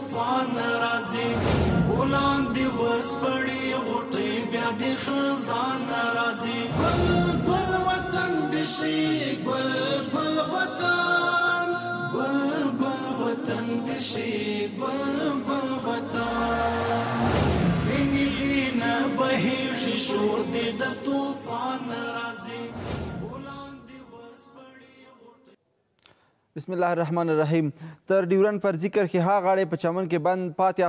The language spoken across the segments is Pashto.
طوفان راځي، ګلان دې وسپړي غوټۍ بیا د خزان راځي. ګل ګل وطن دې شي، ګل ګل وطن، ګل ګل وطن دې شي، ګل ګل وطن. وینې دې نه بهیږي، شور دې د طوفان راځي. بسم الله الرحمن الرحیم. تر ډیورنډ فرضي کرښې ها غاړې په چمن کې بند پاتې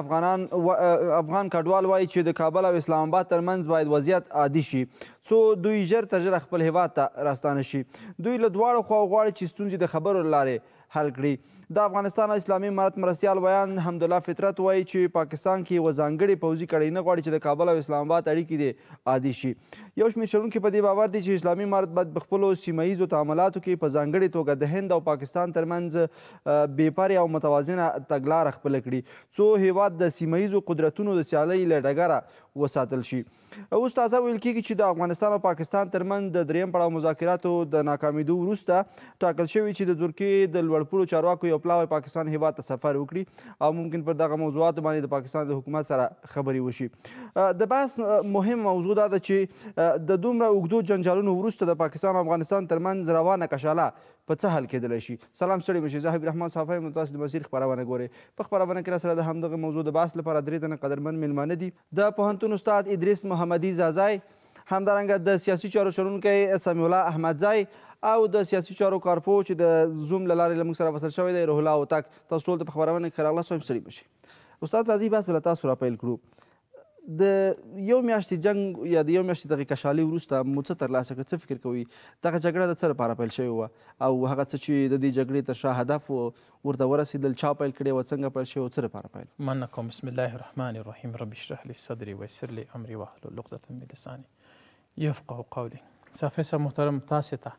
افغان کډوال وایي چې د کابل او اسلام آباد ترمنځ باید وضعیت عادي شي، څو دوی ژر تر ژره خپل هیواد ته راستانه شي. دوی له دواړو خواو غواړي چې ستونزې د خبرو له لارې حل کړي. د افغانستان او اسلامي امارت مرستیال ویاند حمدالله فطرت وایي چې پاکستان کې یوه ځانګړې پوځي کړۍ نه غواړي چې د کابل او اسلام آباد اړیکې دې عادي شي. یو شمېر شنونکي په دې باور دي چې اسلامي امارت باید په خپلو سیمه ییزو تعاملاتو کې په ځانګړې توګه د هند او پاکستان ترمنځ بې پرې او متوازنه تګلاره خپله کړي، څو هیواد د سیمه ییزو قدرتونو د سیالۍ له ډګره وساتل شي. اوس تازه ویل کیږي چې د افغانستان او پاکستان ترمنځ د دریم پړاو مذاکراتو د ناکامیدو وروسته ټاکل شوې چې د ترکیې د لوړپوړو چارواکو یو پلاوی پاکستان هیواد ته سفر وکړي او ممکن پر دغه موضوعاتو باندې د پاکستان د حکومت سره خبرې وشي. د بحث مهم موضوع دا ده چې د دومره اوږدو جنجالونو وروسته د پاکستان او افغانستان ترمنځ روانه کشاله په څه حل کېدلی شي. سلام ستړي مشي، زه حبیب رحمان صافی یم، تاسو د مسیر خپرونه ګورئ. په خپرونه کې راسره د همدغه موضوع د بحث لپاره درې تنه قدرمن مېلمانه دي: د پوهنتون استاد ادریس محمدي ځاځی، همدارنګه د سیاسي چارو شنونکی سمیع الله احمدزی، او د سیاسي چارو کارپوه چې د زوم له لارې له موږ سره وصل شوی دی روح الله هوتک. تاسو ټول ته په خپرونه کې ښه راغلاست وایم. ستړي مه شئ. استاد راځئ بحث به له تاسو راپیل کړو. د یو میاشتې جنګ یا د یو میاشتې دغې کشالې وروسته مو څه ترلاسه کړه؟ څه فکر کوئ دغه جګړه د څه لپاره پیل شوې وه او هغه څه چې د دې جګړې تر شا هدف و ورته ورسېدل، چا پیل کړې وه، څنګه پیل شوې وه، څه لپاره پیل؟ مننه کوم. بسم الله الرحمن الرحیم. رب اشرح لي صدري ويسر لي امري واحلل عقدة من لساني يفقهوا قولي. صافي صاحب محترم، تاسې ته،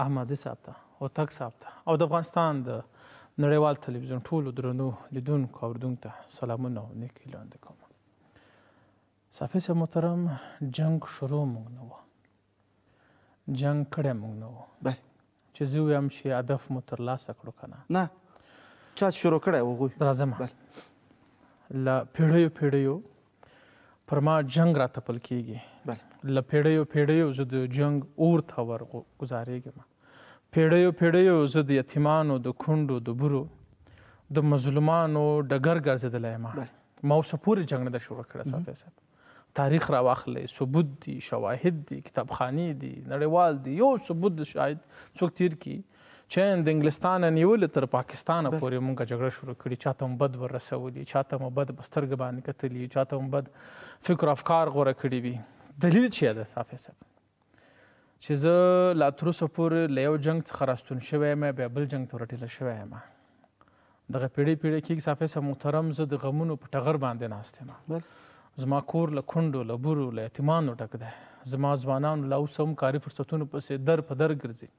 احمدزي صاحب ته، هوتک صاحب ته او د افغانستان د نړیوال تلویزیون ټولو درنو لیدونکو اورېدونکو ته سلامونه او نیکې هیلې وړاندې کوم. صافي صاحب محترم، جنګ شروع موږ نه وه، جنګ کړی موږ نه وو. بله چې زه ووایم چې هدف مو ترلاسه کړو که نه، نه، چا چې شروع کړی هغوی. راځم. له پیړیو پیړیو پر ما جنګ راتپل کېږي. له پیړیو پیړیو زه د جنګ اور ته ورګوزارېږم. پیړیو پیړیو زه د یتیمانو، د کونډو، د بورو، د مظلومانو ډګر ګرځېدلی یم. ما اوسه پورې جنګ نه ده شروع کړی. صافي صاحب، تاریخ راواخلئ، ثبوت دي، شواهد دي، کتابخانې دي، نړیوال دي، یو ثبوت د شاهد څوک تیر کړي چې د انګلستانه نیولې تر پاکستانه پورې مونږ جګړه شروع کړي، چاته مو بد ور رسولي، چاته مو بد په سترګه باندې کتلي، چاته مو بد فکر افکار غوره کړي وي. دلیل چې ده صافي صاحب چې زه لا تر اوسه پورې له یو جنګ څخه راستون شوی یم، بیا بل جنګ ته ورټېله شوی یم. دغه پیړۍ پیړۍ کېږي صافي صاحب محترم، زه د غمونو په ټغر باندې ناست یم. زما کور له کونډو، له بورو، له یتیمانو ډک دی. زما ځوانانو لا اوس هم کاري فرصتونو پسې در په در ګرځي.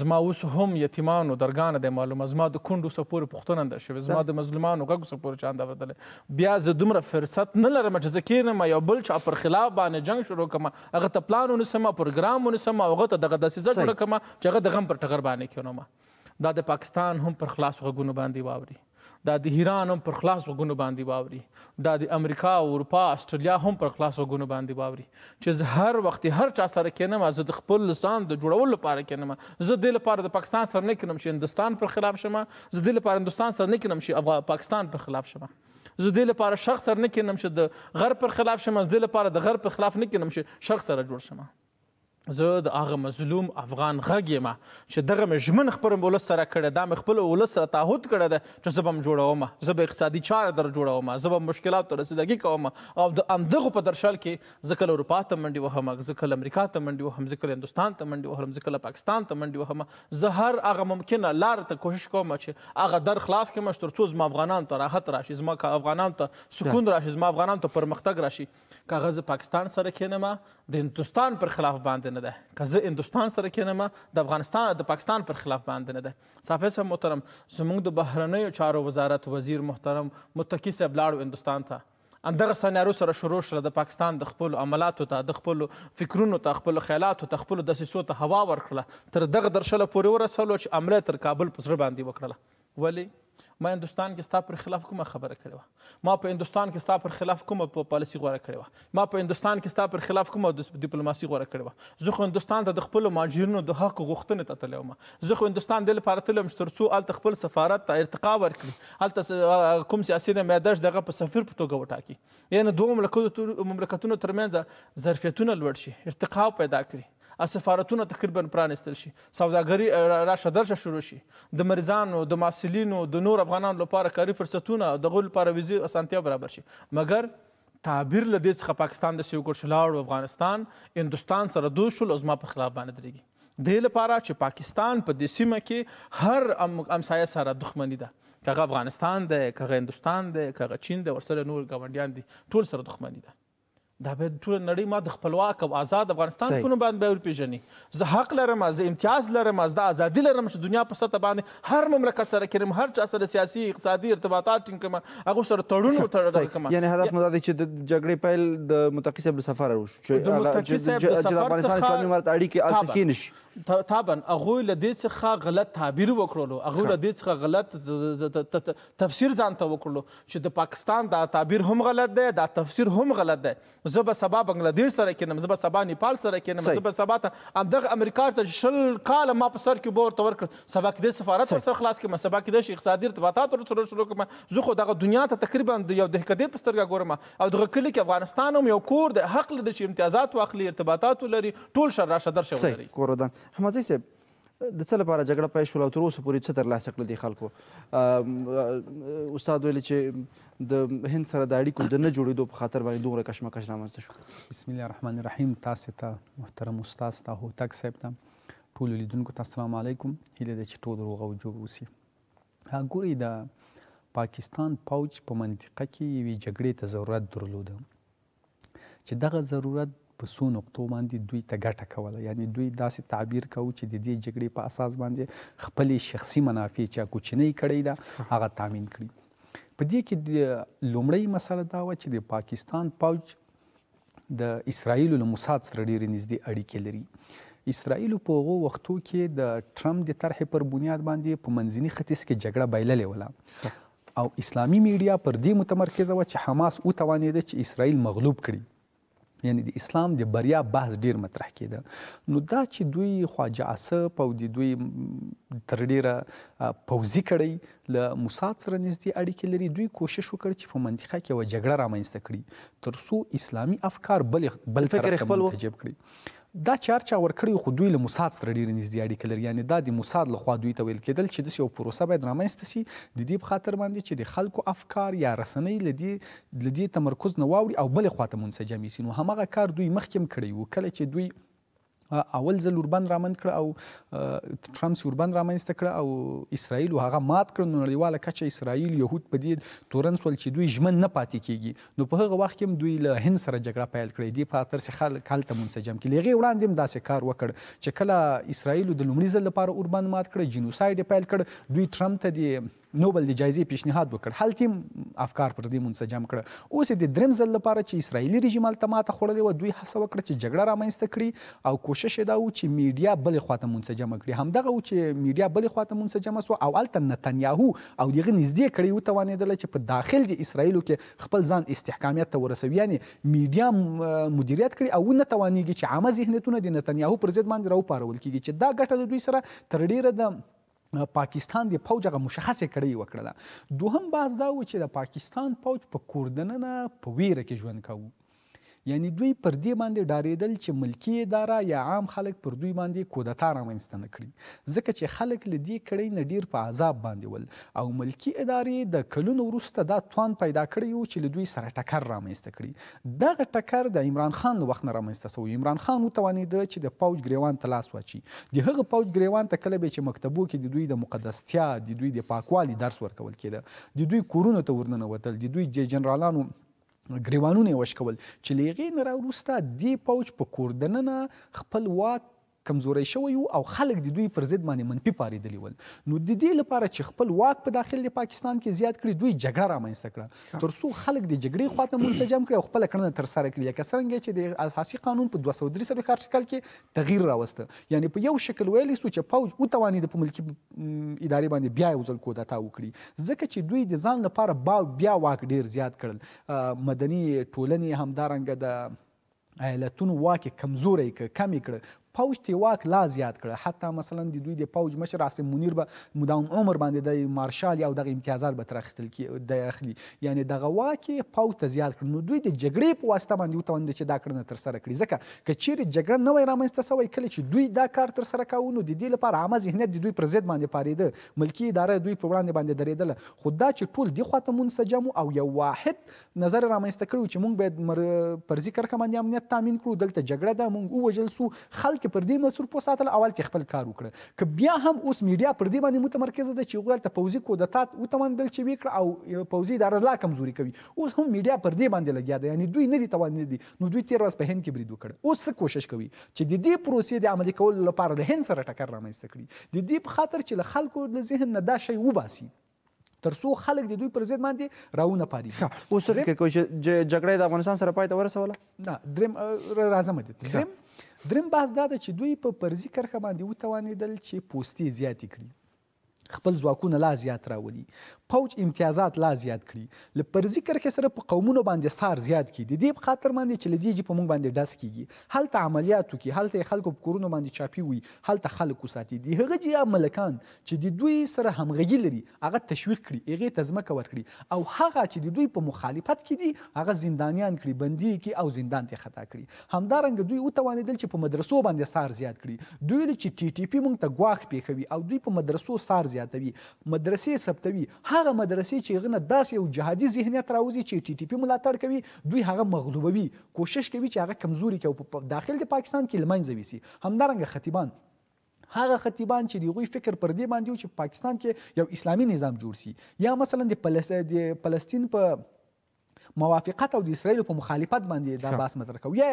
زما اوس هم یتیمانو درګانه دی معلومه، زما د کونډو اوسه پورې پوښتنه نه ده شوې، زما د مظلومانو غږ اوسه پورې چا نه دی اورېدلی. بیا زه دومره فرصت نه لرم چې زه کښېنم یو بل چا پر خلاف باندې جنګ شروع کړم، هغه ته پلان ونیسم، پروګرام ونیسم او هغه ته دغه دسیسه جوړه کړم چې هغه د غم پر ټغر باندې کښېنوم. دا د پاکستان هم پر خلاصو غږونو باندې واوري، دا د ایران هم پر خلاص غوږونو باندې واوري، دا د امریکا، اروپا، اسټرالیا هم پر خلاص غوږونو باندې واوري چې زه هر وخت هر چا سره کښېنم، زه د خپل ځان د جوړولو لپاره کښېنم. زه دې لپاره د پاکستان سره نه کښېنم چې هندوستان پر خلاف شم، زه دې لپاره هندوستان سره نه کښېنم چې پاکستان پر خلاف شم، زه دې لپاره شرق سره نه کښېنم چې د غرب پر خلاف شم، زه دې لپاره د غرب پر خلاف نه کښېنم چې شرق سره جوړ شم. زه د هغه مظلوم افغان غږ یم چې دغه مې ژمن خپل ولس سره کړی، دا مې خپل ولس سره تعهد کړی دی چې زه به هم جوړوم، زه به اقتصادي چارې در جوړوم، زه به مشکلاتو ته رسیدګي کوم او د همدغو په درشل کې زه کله اروپا ته منډې وهم، زه کله امریکا ته منډې وهم، زه کله هندوستان ته منډې وهم، زه کله پاکستان ته منډې وهم. زه هر هغه ممکنه لار ته کوشش کوم چې هغه در خلاص کړم چې تر څو زما افغانانو ته راحت راشي، زما افغانانو ته سکون راشي، زما افغانانو ته پرمختګ راشي. که هغه زه پاکستان سره کښېنم د هندوستان پر خلاف باندې نه ده، که زه هندوستان سره کښېنم د افغانستان د پاکستان پر خلاف باندې نه ده. صافي صاحب محترم، زموږ د بهرنیو چارو وزارت وزیر محترم متقي صاحب لاړو هندوستان ته، همدغه سنارو سره شروع شوله د پاکستان د خپلو عملاتو ته، د خپلو فکرونو ته، خپلو خیالاتو ته، خپلو دسیسو ته هوا ورکړله، تر دغه درشله پورې ورسولو چې عمله تر کابل په زړه باندې وکړله. ولې؟ ما هندوستان کې ستا پر خلاف کومه خبره کړې وه؟ ما په هندوستان کې ستا پر خلاف کومه پالیسي غوره کړې وه؟ ما په هندوستان کې ستا پر خلاف کومه دیپلوماسي غوره کړې وه؟ زه خو هندوستان ته د خپلو مهاجرینو د حق غوښتنې ته تللی وم. زه خو هندوستان دې لپاره تللی وم چې تر څو هلته خپل سفارت ته ارتقا ورکړي، هلته کوم سیاسي نماینده چې دغه په سفیر په توګه وټاکي، یعنې دوو مملکتونو ترمنځ ظرفیتونه لوړ شي، ارتقا پیدا کړي، سفارتونه تقریبا پرانیستل شي، سوداګري راشه درشه شروع شي، د مریضانو، د محصلینو، د نور افغانانو لپاره کاري فرصتونه، د هغوی لپاره ویزې اسانتیا برابر شي. مګر تعبیر له دې څخه پاکستان داسې وکړ چې لاړو افغانستان هندوستان سره دوست شول او زما پر خلاف باندې درېږي. دې لپاره چې پاکستان په دې سیمه کې هر همسایه سره دښمني ده، که هغه افغانستان دی، که هغه هندوستان دی، که هغه چین دی، ورسره نور ګاونډیان دي، ټول سره دښمني ده. دا باید ټوله نړۍ ما د خپلواک او آزاد افغانستان په نوم باندې باید وپېژني. زه حق لرم، زه امتیاز لرم، زه دا ازادي لرم چې دنیا په سطح باندې هر مملکت سره کښېنم، هر چا سره سیاسي اقتصادي ارتباطات ټینګ کړم، هغو سره تړون وتړم کړم. یعنې هدف مو دا دی چې د جګړې پیل د متقي صاحب له سفره وشو، چې د متقي صاحب د سفر افغانستان اسلامي امارت اړیکې هلته ښې نه شي. طبعا هغوی له دې څخه غلط تعبیر وکړلو، هغوی له دې څخه غلط تفسیر ځان ته وکړلو چې د پاکستان دا تعبیر هم غلط دی، دا تفسیر هم غلط دی. زه به سبا بنګلادیش سره کښېنم، زه به سبا نیپال سره کښېنم، زه به سبا ته همدغه امریکا ته 20 کاله ما په سر کې اوبه ورته ورکړل، سبا کېدای سفارت ورسره خلاص کړم، سبا کېدای شي اقتصادي ارتباطات ورسره شروع کړم. زه خو دغه دنیا ته تقریبا د یو دهکدې په سترګه ګورم او دغه کلي کې افغانستان هم یو کور دی، حق لري چې امتیازات واخلي، ارتباطات ولري، ټول شر راشه درشه ولري. کور ودان. احمدزی صاحب، د څه لپاره جګړه پیل شول او تر اوسه پورې څه ترلاسه کړل دي خلکو؟ استاد ویلي چې د هند سره د اړیکو د نه جوړېدو په خاطر باندې دومره کشمکش رامنځته شو. بسم الله الرحمن الرحیم. تاسې ته محترم استاد ته، هوتک صاحب ته، ټولو لیدونکو ته السلام علیکم. هیله ده چې ټول روغ او جوړ اوسي. ګورئ، د پاکستان پوځ په منطقه کې یوې جګړې ته ضرورت درلوده چې دغه ضرورت په څو نقطو باندې دوی ته ګټه کوله. یعنی دوی داسې تعبیر کوو چې د دې جګړې په اساس باندې خپلې شخصي منافع چې کوچنۍ کړې ده هغه تامین کړي. په دې کې لومړۍ مسله دا وه چې د پاکستان پوځ د اسرائیلو له موساد سره ډېرې نږدې اړیکې لري. اسرائیلو په هغو وختو کې د ټرمپ د طرحې پر بنیاد باندې په منځني ختیځ کې جګړه بایللې وله او اسلامي میډیا پر دې متمرکزه وه چې حماس وتوانېده چې اسرائیل مغلوب کړي. یعنی د اسلام د بریا بحث ډیر مطرح کېده. نو دا چې دوی خواجه اصف او د دوی تر ډېره پوځي کړۍ له موساد سره نږدې اړیکې لري، دوی کوشش وکړ چې په منطقه کې یوه جګړه رامنځته کړي تر څو اسلامي افکار بل طرف ته منتجب کړي. دا چې هر چا ورکړی خو دوی له موساد سره ډېرې نږدې اړیکې لري. یعنې دا د موساد لخوا دوی ته ویل کېدل چې داسې یوه پروسه باید رامنځته شي د دې په خاطر باندې چې د خلکو افکار یا رسنۍ له دې تمرکز نه واوړي او بلې خوا ته منسجمې شي. نو هماغه کار دوی مخکې هم کړی و، کله چې دوی اول ځل اوربند رامنځ کړ او ټرمپ اوربند رامنځته کړ او اسرائیل هغه مات کړ، نو نړیواله کچه اسرائیل یهود په دې تورن سول چې دوی ژمن نه پاتې کیږي. نو په هغه وخت کې هم دوی له هند سره جګړه پیل کړې، دې په خاطر چې خلک هلته منسجم کړي. له هغې وړاندې هم داسې کار وکړ چې کله اسرائیل د لومړي ځل لپاره اوربند مات کړ، جینوساید یې پیل کړ، دوی ټرمپ ته د نوبل د جایزې پیشنهاد وکړ، هلته هم افکار پر دې منسجم کړه. اوس د دریم ځل لپاره چې اسرائیلي رژیم هلته ماته خوړلې وه، دوی هڅه وکړه چې جګړه رامنځته کړي او کوشش یې دا و چې میډیا بلې خواته منسجمه کړي. همدغه و چې میډیا بلې خواته منسجمه سوه او هلته نتنیاهو او د هغه نږدې کړۍ وتوانېدله چې په داخل د اسرائیلو کې خپل ځان استحکامیت ته ورسوي، یعنې میډیا مدیریت کړي او ونه توانېږي چې عامه ذهنیتونه د نتنیاهو پر ضد باندې راوپارول کېږي، چې دا ګټه له دوی سره تر ډېره د پاکستان د پوځ هغه مشخصې کړۍ وکړله. دوهم بحث دا و چې د پاکستان پوځ په کور دننه په ویره کې ژوند کوو، یعنی دوی پر دې باندې ډارېدل چې ملکي اداره یا عام خلک پر دوی باندې کودتا رامنځته نه کړي، ځکه چې خلک له دې کړۍ نه ډېر په عذاب باندې ول او ملکي ادارې د کلونو وروسته دا توان پیدا کړی و چې له دوی سره ټکر رامنځته کړي. دغه ټکر د عمران خان له وخت نه رامنځته سوی. عمران خان وتوانېده چې د پوځ ګریوان ته لاس واچي. د هغه پوځ ګریوان ته کله به چې مکتبو کې د دوی د مقدستیا، د دوی د پاکوالي درس ورکول کېده، د دوی کورونو ته ورننوتل، د دوی جنرالانو ګریوانونه یې وشکول، چې له هغې نه راوروسته دې پوځ په کور دننه خپل واک کمزوری شوی وو او خلک د دوی پر ضد باندې منفي پارېدلي ول. نو د دې لپاره چې خپل واک په داخل د پاکستان کې زیات کړي، دوی جګړه رامنځته کړه تر څو خلک د جګړې خواته منسجم کړي او خپله کړنه ترسره کړي، لکه څرنګه چې د اساسي قانون په 243 ارټیکل کې تغییر راوسته. یعنې په یو شکل ویلی سو چې پوځ وتوانېده په ملکي ادارې باندې بیا یو ځل کودتا وکړي، ځکه چې دوی د ځان لپاره بیا واک ډیر زیات کړل. مدني ټولنې همدارنګه د ایالتونو واک یې کمزوری کړ، کم یې کړ، پوځ ته واک لا زیات کړ. حتی مثلا د دوی د پوځ مشر عاصم منیر به مدام عمر باندې د مارشال او دغه امتیازات به تر اخیستل کی د اخلي، یعنی دغه واک یې پوځ ته زیات کړ. نو دوی د جګړې په واسطه باندې وتوانېدل چې دا کړنه ترسره کړي، ځکه که چیرې جګړه نه وای رامنځته سوی، کله چې دوی دا کار ترسره کاوه نو د دې لپاره عامه ذهنیت د دوی پر ضد باندې پارېده، ملکي اداره دوی پر وړاندې باندې درېدله. خو دا چې ټول دې خواته منسجم او یو واحد نظر رامنځته کړی چې موږ باید فرضي کرښه باندې امنیت تامین کړو، دلته جګړه ده، موږ ووژل سو، خلک پر دې مصروف وساتل او هلته خپل کار وکړه. که بیا هم اوس میډیا پر دې باندې متمرکزه ده چې هغوی هلته پوځي کودتا وتوانېدل چې ویې کړه او پوځي اداره لا کمزوري کوي، اوس هم میډیا پر دې باندې لګیا ده، یعنې دوی نه دي توانېدلي. نو دوی تېره ورځ په هند کې برید وکړ. اوس څه کوشش کوي چې د دې پروسې د عملي کولو لپاره له هند سره ټکر رامنځته کړي، د دې په خاطر چې له خلکو له ذهن نه دا شی وباسي تر څو خلک د دوی پر ضد باندې راونه پارېږي. اوس څه فکر کوئ چې جګړه یې د افغانستان سره پای ته ورسوله؟ نه، دریم راځم دې ته. دریم بحث دا ده چې دوی په فرضي کرښه باندې وتوانېدل چې پوستې زیاتې کړي، خپل ځواکونه لا زیات راولي، پوځ امتیازات لا زیات کړي، له فرضي کرښې سره په قومونو باندې څار زیات کړي، د دې په خاطر باندې چې له دې جې په موږ باندې ډز کېږي، هلته عملیات وکړي، هلته یې خلکو په کورونو باندې چاپي وي، هلته خلک وساتي، د هغه جې ملکان چې د دوی سره همغږي لري هغه تشویق کړي، هغې ته ځمکه ورکړي، او هغه چې د دوی په مخالفت کې دي هغه زندانیان کړي، بندي کړي او زندان ته خطا کړي. همدارنګه دوی وتوانېدل چې په مدرسو باندې څار زیات کړي. دوی ویل چې ټي ټي پي موږ ته ګواښ پېښوي او دوی په مدرسو څار زیاتوي، مدرسې ثبتوي، هغه مدرسې چې هغه نه داسې یو جهادي ذهنیت راوځي چې ټي ټي پي ملاتړ کوي، دوی هغه مغلوبوي، کوشش کوي چې هغه کمزوري کړي او په داخل د پاکستان کې له منځه ویسي. همدارنګه خطیبان، هغه خطیبان چې د هغوی فکر پر دې باندې و چې په پاکستان کې یو اسلامي نظام جوړ سي، یا مثلا د فلسطین په موافقت او د اسرائیل په مخالفت باندې دا بحث مطرح کوي، یا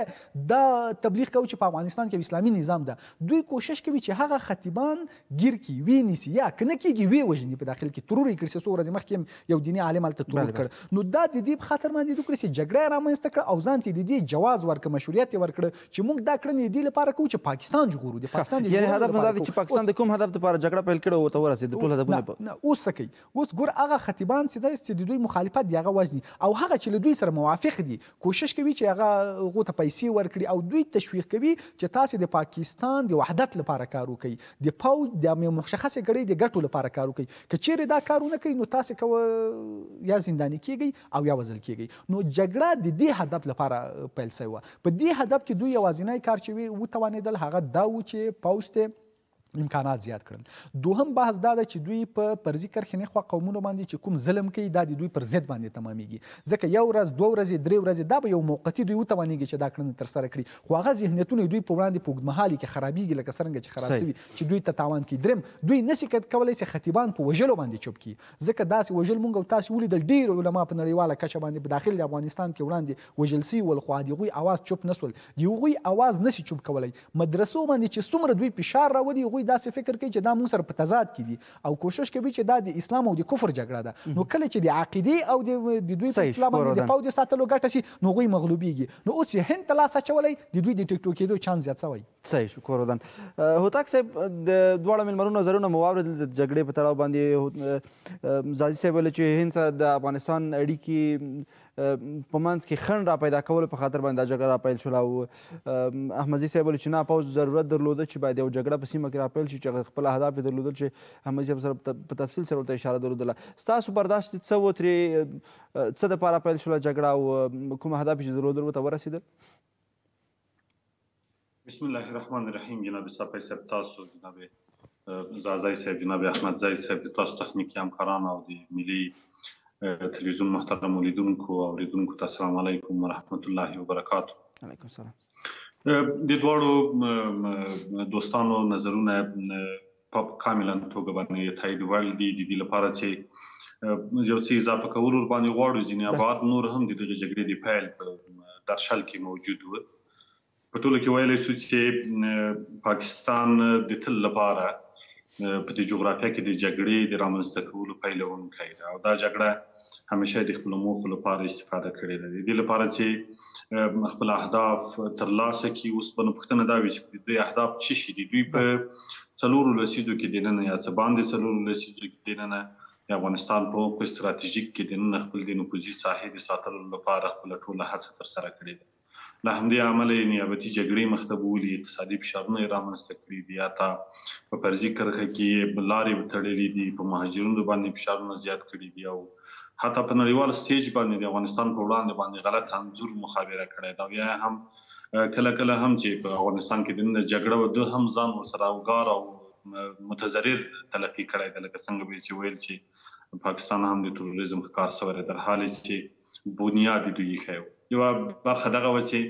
دا تبلیغ کوي چې په افغانستان کې اسلامي نظام ده، دوی کوشش کوي چې هغه خطیبان ګیر کړي، ویې نیسي، یا که نه کېږي ویې وژني، په داخل کې ترور یې کړي. څو ورځې مخکې یو دیني عالم هلته ترور کړ. نو دا د دې په خاطر باندې دوی کړي چې جګړه یې رامنځته کړه او ځان ته د دې جواز ورکړ، مشروعیت یې ورکړ چې موږ دا کړنې د دې لپاره کوو چې پاکستان ژغورو، د پاکستان د ژغورلو هدف دا دی چې پاکستان د کوم هدف لپاره جګړه پیل کړې او ورته ورسېد، ټول هدفونه نه. اوس څه کوي؟ اوس ګور هغه خطیبان چې دی چې د دوی مخالفت دی هغه وژني، او هغه چې له دوی سره موافق دي کوشش کوي چې هغه هغو ته پیسې ورکړي او دوی تشویق کوي چې تاسې د پاکستان د وحدت لپاره کار وکړئ، د پوځ د مشخصې کړۍ د ګټو لپاره کار وکړئ، که چیرې دا کار ونه کوئ نو تاسې کوه یا زنداني کیږئ او یا وژل کیږئ. نو جګړه د دې هدف لپاره پیل سوې وه. په دې هدف کې دوی یوازینی کار چې وتوانېدل هغه دا و چې پوځ ته امکانات زیات کړل. دوهم بحث دا ده چې دوی په فرضي کرښې نه خوا قومونو باندې چې کوم ظلم کوي دا د دوی پر ضد باندې تمامېږي، ځکه یو ورځ، دوه ورځې، درې ورځې دا به یو موقتي دوی وتوانېږي چې دا کړنه ترسره کړي، خو هغه ذهنیتونه دوی په وړاندې په اوږدمهالي کې خرابېږي لکه څرنګه چې خراب سوي چې دوی ته تاوان کوي. دریم، دوی نسي کولی چې خطیبان په وژلو باندې چوپ کړي، ځکه داسې وژل مونږ او تاسې ولیدل ډېر علما په نړیواله کچه باندې په داخل د افغانستان کې وړاندې وژل سوي ول، خو د هغوی اواز چوپ نه سول، د هغوی اواز نسي چوپ کولی. مدرسو باندې چې څومره دوی فشار راولي هغوی داسې فکر کوي چې دا موږ سره په تضاد کې دي او کوشش کوي چې دا د اسلام او د کفر جګړه ده. نو کله چې د عقیدې او د دوی په اسلام باندې د پوځ ساتلو ګټه شي نو هغوی مغلوبېږي. نو اوس چې هند ته لاس اچولی د دوی د ټیک ټوک کېدو چانس زیات سوی. صحیح شو کور ودان. هوتک صاحب، د دواړو مېلمنو نظرونه مو واورېدل د جګړې په تړاو باندې. ځاځي صاحب ویل چې هند سره د افغانستان اړیکې په منځ کې خنډ را پیدا کولو په خاطر باندې دا جګړه را پیل شوله، او احمدزي صاحب ویل چې نه، پوځ ضرورت درلوده چې باید یو جګړه په سیمه کې را پیل شي چې هغه خپل اهداف یې درلودل چې احمدزي صاحب سره په تفصیل سره ورته اشاره درلودله. ستاسو برداشت څه و ترې، څه دپاره پیل شوله جګړه او کوم اهداف یې چې درلودل ورته ورسېدل؟ بسم الله الرحمن الرحیم. جناب صافی صاحب، تاسو، جناب ځاځی صاحب، جناب احمدزی صاحب، د تاسو تخنیکي همکاران او د ملي تلویزیون محترم لیدونکو او اورېدونکو ته السلام علیکم ورحمت الله وبرکاتو. علیکم السلام. د دواړو دوستانو نظرونه په کاملا توګه باندې تایید وړ دي. د دې لپاره چې یو څه اضافه کولو باندې غواړو، ځینې ابعاد نور هم د دغې جګړې د پیل په درشل کې موجود و. په ټوله کې ویلی شو چې پاکستان د تل لپاره په دې جغرافیا کې د جګړې د رامنځته کولو پیلوونکی ده او دا جګړه همیشه د خپلو موخو لپاره استفاده کړې ده. د دې لپاره چې خپل اهداف ترلاسه کړي. اوس به نو پوښتنه دا وي چې د دوی اهداف څه شي دي؟ دوی په 4 لسیزو کې دننه یا څه باندې 4 لسیزو کې دننه د افغانستان په عمق ستراتیژیک کې دننه خپل د نفوذي ساحې د ساتلو لپاره خپله ټوله هڅه ترسره کړې ده. له همدې امله یې نیابتي جګړې مخته بولي، اقتصادي فشارونه یې رامنځته کړي دي، حتی په فرضي کرښه کې یې لارې تړلې دي، په مهاجرینو باندې فشارونه زیات کړي دي او حتی په نړیوال stage باندې د افغانستان په وړاندې باندې غلط انځور مخابره کړی ده. او یا هم کله کله هم چې په افغانستان کې دننه جګړه وه، ده هم ځان ورسره اوګار او متضرر تلقي کړی ده، لکه څنګه به یې چې ویل چې پاکستان هم د تروریزم ښکار سوی دی، در حال چې بنیاد دوی ایښی و. یوه برخه دغه وه چې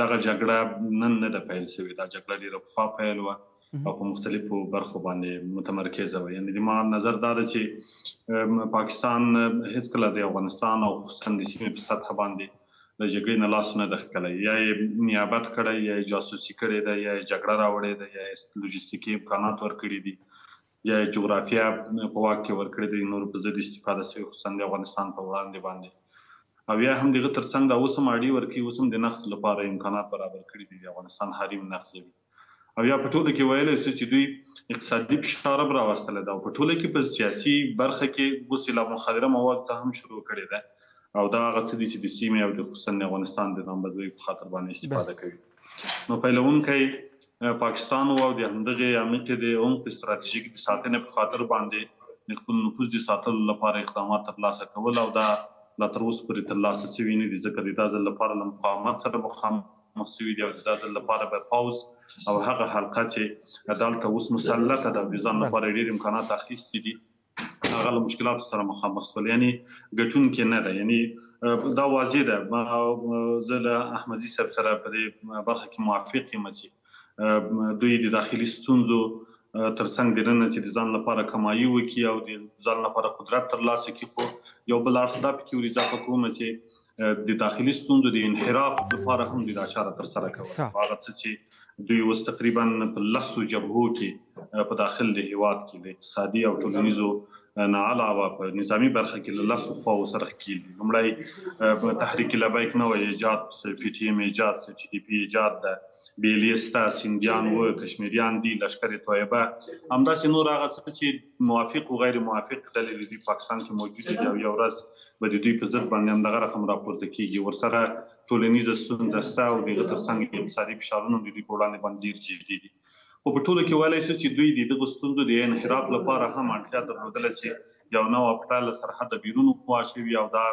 دغه جګړه نن نه ده پیل شوې، دا جګړه ډېره پخوا پیل وه او په مختلفو برخو باندې متمرکزه وه. یعنې د ما نظر دا ده چې پاکستان هیڅکله د افغانستان او خصوصا د سیمې په سطح باندې د جګړې نه لاس نه ده ښکلی، یا یې نیابت کړی، یا یې جاسوسي کړې ده، یا یې جګړه راوړې ده، یا یې لوژستیکي امکانات ورکړي دي، یا یې جغرافیا په واک کې ورکړې ده، نورو په ضد استفاده شوې، خصوصا د افغانستان په وړاندې باندې. او یا هم دغه ترڅنګ دا اوس هم اړي ورکوي، اوس هم د نقض لپاره امکانات برابر کړي دي، د افغانستان حریم نقضوي. او یا په ټوله کې ویلی شو چې دوی اقتصادي فشار هم راوستلی ده او په ټوله کې په سیاسي برخه کې اوس یې لا مخدره موادو ته هم شروع کړې ده او دا هغه څه دي چې د سیمې او د خصوصا د افغانستان د نامبدوۍ په خاطر باندې استفاده کوي. نو پیلوونکی پاکستان و او د همدغې عمیقې د عمق ستراتیژیک د ساتنې په خاطر باندې د خپل نفوذ د ساتلو لپاره اقدامات ترلاسه کول او دا لا تر اوسه پورې ترلاسه شوي نه دي، ځکه د دا ځل لپاره له مقاومت سره مخامخ شوي دي او د دا ځل لپاره به پوځ او هغه حلقه چې دلته اوس مسلطه ده او د ځان لپاره ډېر امکانات اخیستي دي، هغه له مشکلاتو سره مخامخ شول، یعنې ګټونکې نه ده. یعنې دا واضح ده، زه له احمدزي صاحب سره په دې برخه کې موافق یم چې دوی د داخلي ستونزو ترڅنګ دننه چې د ځان لپاره کمایي وکړي او د ځان لپاره قدرت ترلاسه کړي، خو یو بل اړخ دا پکې ور اضافه کوم چې د داخلي ستونزو د انحراف لپاره هم د دا چاره ترسره کوله. هغه څه چې دوی اوس تقریبا په 10 جبهو کې په داخل د هیواد کې د اقتصادي او ټولنیزو نه علاوه په نظامي برخه کې له 10 خواوو سره ښکېل دي. لومړی تحریک لبیک نوی ایجاد، پي ټي ایم ایجاد، ټي ټي پي ایجاد ده، بیلې سته، سندیان و، کشمیریان دي، لشکر طیبه، همداسې نور هغه څه چې موافق او غیر موافق ډلې د دوی پاکستان کې موجودې دي او یو ورځ به د دوی په ضد باندې همدغه رقم راپورته کېږي. ورسره ټولنیزه ستونزه شته او د هغه ترڅنګ اقتصادي فشارونه د دوی په وړاندې باندې ډېر جدي دي. خو په ټولو کې ویلی شو چې دوی د دغو ستونزو د انحراف لپاره هم اړتیا درلودله چې یو نوع پړه له سرحده بیرون واچوي او دا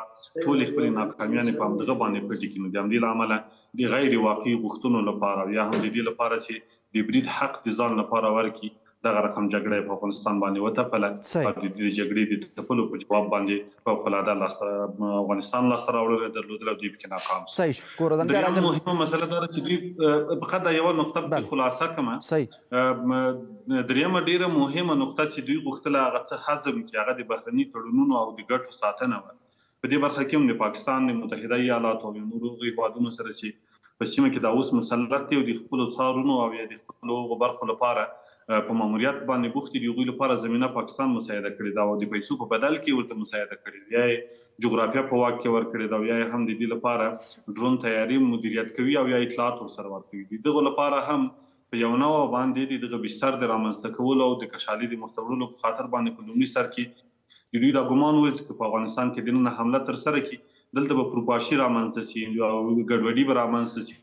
ټولې خپلې ناکامیانې په همدغه باندې پټې کړي. نو د همدې له امله د غیر واقعي غوښتنو لپاره او یا هم د دې لپاره چې د برید حق د ځان لپاره ورکړي، دغه رقم جګړه یې په افغانستان باندې وتپله او د دې جګړې د تپلو په جواب باندې فوقالعاده لاسته افغانستان لاسته راوړنه درلودله او دوی پکې ناکام شول. درېیمه مهمه مسله دا ده چې دوی فقط دا یوه نقطه پکې خلاصه کړم. درېیمه ډېره مهمه نقطه چې دوی غوښتله هغه څه هضم کړي، هغه د بهرني تړونونو او د ګټو ساتنه وه. په دې برخه کې هم د پاکستان د متحده ایالاتو او نورو هغو هېوادونو سره چې په سیمه کې دا اوس مسلط دي او د خپلو څارونو او یا د خپلو هغو برخو لپاره په ماموریت باندې بوختې دي، هغوی لپاره زمینه پاکستان مساعده کړې ده او د پیسو په بدل کې ورته مساعده کړې ده، یا یې جغرافیا په واک کې ورکړې ده او یا یې هم د دې لپاره ډرون تیاري مدیریت کوي او یا اطلاعات ورسره ورکوي. د دغو لپاره هم په یو نوع باندې د دغه بستر د رامنځته کولو او د کشالي د مخته وړلو په خاطر باندې په لومړي سر کې د دوی دا ګمان و چې په افغانستان کې دننه حمله ترسره کړي، دلته به پروپاشي رامنځته شي او ګډوډي به رامنځته شي.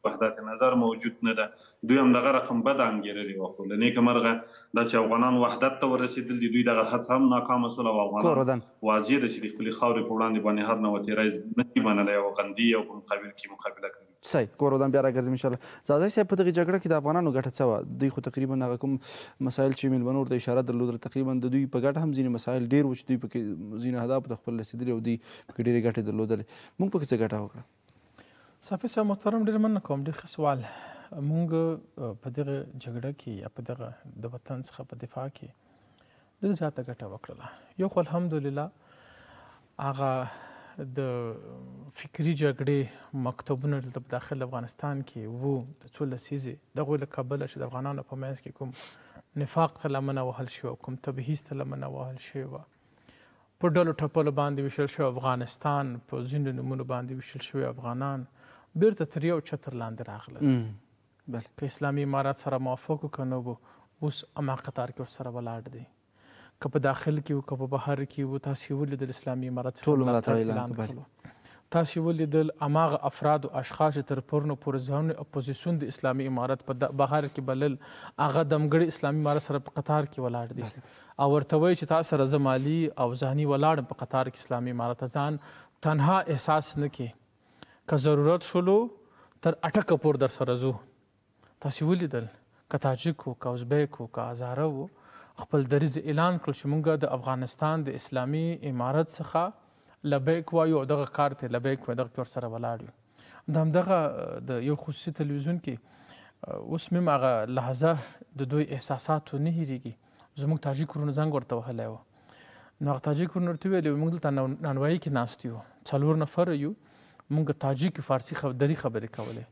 وحدت نظر موجود نه ده. دوی هم دغه رقم بده انګېرلې وه، خو له نېکه مرغه دا چې افغانان وحدت ته ورسېدل دي، دوی دغه هڅه هم ناکامه شول او افغانان واضح ده چې د خپلې خاورې په وړاندې باندې هر نوع تېری نه شي منلی او غندي او په مقابل کې مقابله کوي. صحیح کورودان بیا راګرځم ان شاء الله. ځاځی صاحب، په دغه جګړه کې د افغانانو ګټه څه وه؟ دوی خو تقریبا هغه کوم مسایل چې میلمنو ورته اشاره درلودله، تقریبا د دوی په ګټه هم ځینې مسایل ډېر وو چې دوی پکې ځینې اهدافو ته خپل رسېدلي او دوی پکې ډېرې ګټې درلودلې. موږ پکې څه ګټه وکړه؟ صافي صاحب محترم، ډېر مننه کوم، ډېر ښه سوال. موږ په دغه جګړه کې یا په دغه د وطن څخه په دفاع کې ډېر زیاته ګټه وکړله. یو خو الحمدلله هغه د فکري جګړې مکتبونه دلته په داخل افغانستان کې وو د څو لسیزې، دغو له کبله چې د افغانانو په منځ کې کوم نفاق ته لمنه وهل شوې وه، کوم تبعیض ته لمنه وهل شوې وه، په ډلو ټپلو باندې ویشل شوی افغانستان، په ځینو نومونو باندې ویشل شوي افغانان بیرته تر یو چتر لاندې راغلل. که اسلامي امارت سره موافق که نه وو، اوس هماغه قطار کې ورسره ولاړ دی. که په داخل کې وو که په بهر کې وو، تاسې ولیدل اسلامي امارت څخه ملاتړ اعلان کړلو. تاسې ولیدل هماغه افراد او اشخاص چې تر پرونو پورې ځانونه اپوزیسیون د اسلامي امارت په بهر کې بلل، هغه دمګړي اسلامي امارت سره په قطار کې ولاړ دي او ورته وایي چې تا سره زه مالي او ذهني ولاړم په قطار کې اسلامي امارت ته. ځان تنها احساس نه کې، که ضرورت شولو تر اټکه پور در سره ځو. تاسې ولیدل که تاجک و، که ازبیک و، که هزاره و، خپل دریځ اعلان کړل چې موږ د افغانستان د اسلامي امارت څخه لبیک وایو او دغه کار ته لبیک وایو، دغه کې ورسره ولاړ یو. د همدغه د یو خصوصي تلویزیون کې اوس مې هغه لحظه د دوی احساساتو نه هېرېږي. زموږ تاجک ورونو زنګ ورته وهلی و، نو هغه تاجک ورونو ورته ویلي موږ دلته نانوایي کې ناست یو، 4 نفره یو، موږ تاجک فارسي دري خبرې کولې.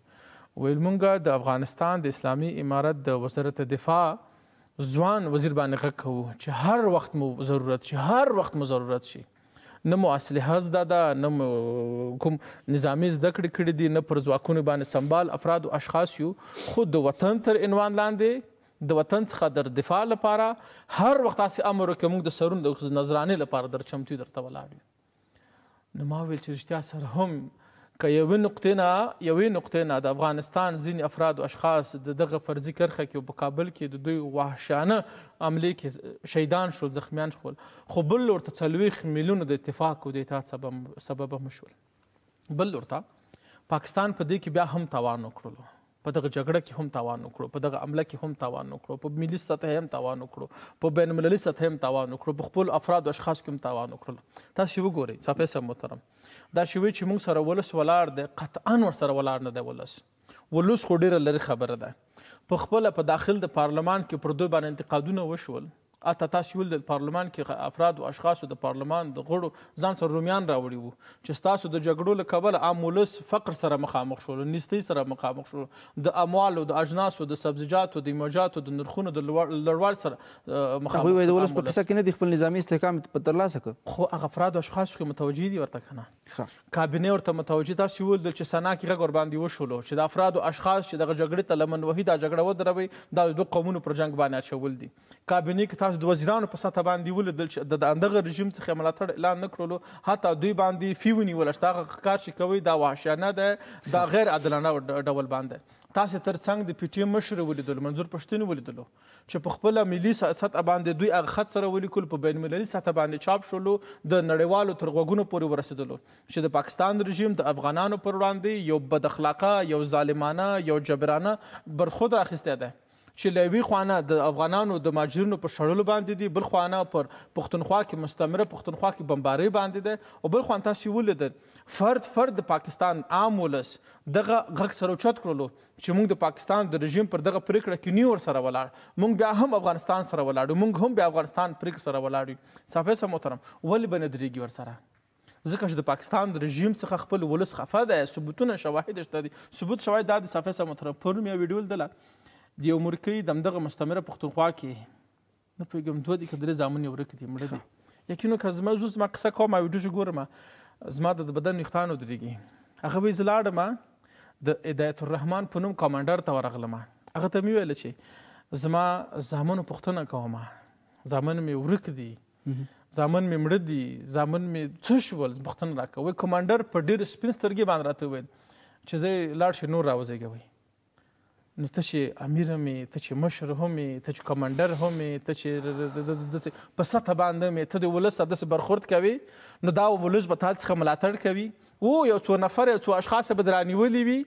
ویل موږ د افغانستان د اسلامي امارت د وزارت دفاع ځوان وزیر باندې غږ کوو چې هر وخت مو ضرورت شي، هر وخت مو ضرورت شي، نه مو اسلحه زده ده، نه مو کوم نظامي زده کړې کړې دي، نه پر ځواکونو باندې سمبال افراد او اشخاص یو، خو د وطن تر عنوان لاندې د وطن څخه در دفاع لپاره هر وخت تاسې امر وکړئ، موږ د سرونو د نذرانې لپاره در چمتو درته ولاړ یو. نو ما ویل چې رښتیا سره هم که یوې نقطې نه د افغانستان ځینې افراد او اشخاص د دغه فرضي کرښه کې په کابل کې د دوی وحشیانه عملې کې شهیدان شول، زخمیان شول، خو بل لور ته 40 میلیونه د اتفاق او د اتحاد سبب هم شول. بل لور ته پاکستان په دې کې بیا هم تاوان وکړلو، په دغه جګړه کې هم تاوان وکړو، په دغه عمله کې هم تاوان وکړو، په ملي سطح هم تاوان وکړو، په بین المللي سطح هم تاوان وکړو، په خپلو افراد او اشخاصو کې هم تاوان وکړلو. تاسې وګورئ صافی صاحب محترم، دا چې وایي چې موږ سره ولس ولاړ دی، قطعا ورسره ولاړ نه دی. ولس خو ډېره لرې خبره ده. په خپله په داخل د پارلمان کې پر دوی باندې انتقادونه وشول. حتی تاسې ولیدل پارلمان کې افراد او اشخاصو د پارلمان د غړو ځان سره رومیان راوړي وو چې ستاسو د جګړو له کبله عام ولس فقر سره مخامخ شول، نیستۍ سره مخامخ شول، د اموالو، د اجناسو، د سبزیجاتو، د میوجاتو د نرخونو د لوړوالي سره مخامخ. هغوی وایي د ولس په قصه کې نه دي، خپل نظامي استحکام په ترلاسه کړ. خو هغه افراد او اشخاصو کې متوجه دي ورته که نه، کابینې ورته متوجه. تاسې ولیدل چې سنا کې غږ ورباندې وشولو چې د افراد او اشخاص چې دغه جګړې ته لمن وهي، دا جګړه ودروئ، دا د دوو قومونو پر جنګ باندې اچول دي. کابینې کې تاسو د وزیرانو په سطح باندې ولیدل چې د همدغه رژیم څخه ملاتړ اعلان نه کړلو، حتی دوی باندې فی ونیوله چې دغه کار چې کوي دا وحشیانه ده، دا غیر عادلانه ډول باندې. تاسې ترڅنګ د پي ټي ایم مشر ولیدلو، منظور پښتون ولیدلو چې په خپله ملي سطح باندې دوی هغه خط سره ولیکل، په بین المللي سطح باندې چاپ شولو، د نړیوالو تر غوږونو پورې ورسېدلو چې د پاکستان رژیم د افغانانو پر وړاندې یو بد اخلاقه، یو ظالمانه، یو جبرانه برخورد راخیستی دی چې له یوې خوا نه د افغانانو د مهاجرینو په شړلو باندې دي، بل خوا نه پر پښتونخوا کې مستعمره پښتونخوا کې بمبارۍ باندې ده، او بل خوا تاسې ولیدل فرد فرد د پاکستان عام ولس دغه غږ سره اوچت کړلو چې موږ د پاکستان د رژیم پر دغه پرېکړه کې نه یو ورسره ولاړ، موږ بیا هم افغانستان سره ولاړ یو، موږ هم بیا افغانستان پرېکړې سره ولاړ یو. صافی صاحب محترم، ولې به نه درېږي ورسره؟ ځکه چې د پاکستان د رژیم څخه خپل ولس خفه دی، ثبوتونه شواهد شته دي. ثبوت شواهد دا دي صافی صاحب محترم، پرون مې یوه ویډیو لیدله د یو مورکۍ د همدغه مستعمره پښتونخوا کې، نه پوهېږم 2 دي که 3 زامن یې ورک دي، مړه دي. یقین وکړه زما زه زما قصه کوم، ویډیو چې ګورم زما د بدن ویښتان ودرېږي. هغه وایي زه لاړم د هدایت الرحمن په نوم کمانډر ته ورغلم، هغه ته مې وویل چې زما زامنو پوښتنه کوم، زامن مې ورک دي، زامن مې مړه دي، زامن مې څه شول، پوښتنه راکوه. وایي کمانډر په ډېرې سپین سترګې باندې راته وویل چې زه لاړ شئ نور راوزېږوئ. نو ته چې امیر هم یې، ته چې مشر هم یې، ته چې کمانډر هم یې، ته چې داسې په سطح باندې هم یې، ته د ولس سره داسې برخورد کوې، نو دا ولس به تا څخه ملاتړ کوي. یو څو نفر، یو څو اشخاص به درانیولي وي،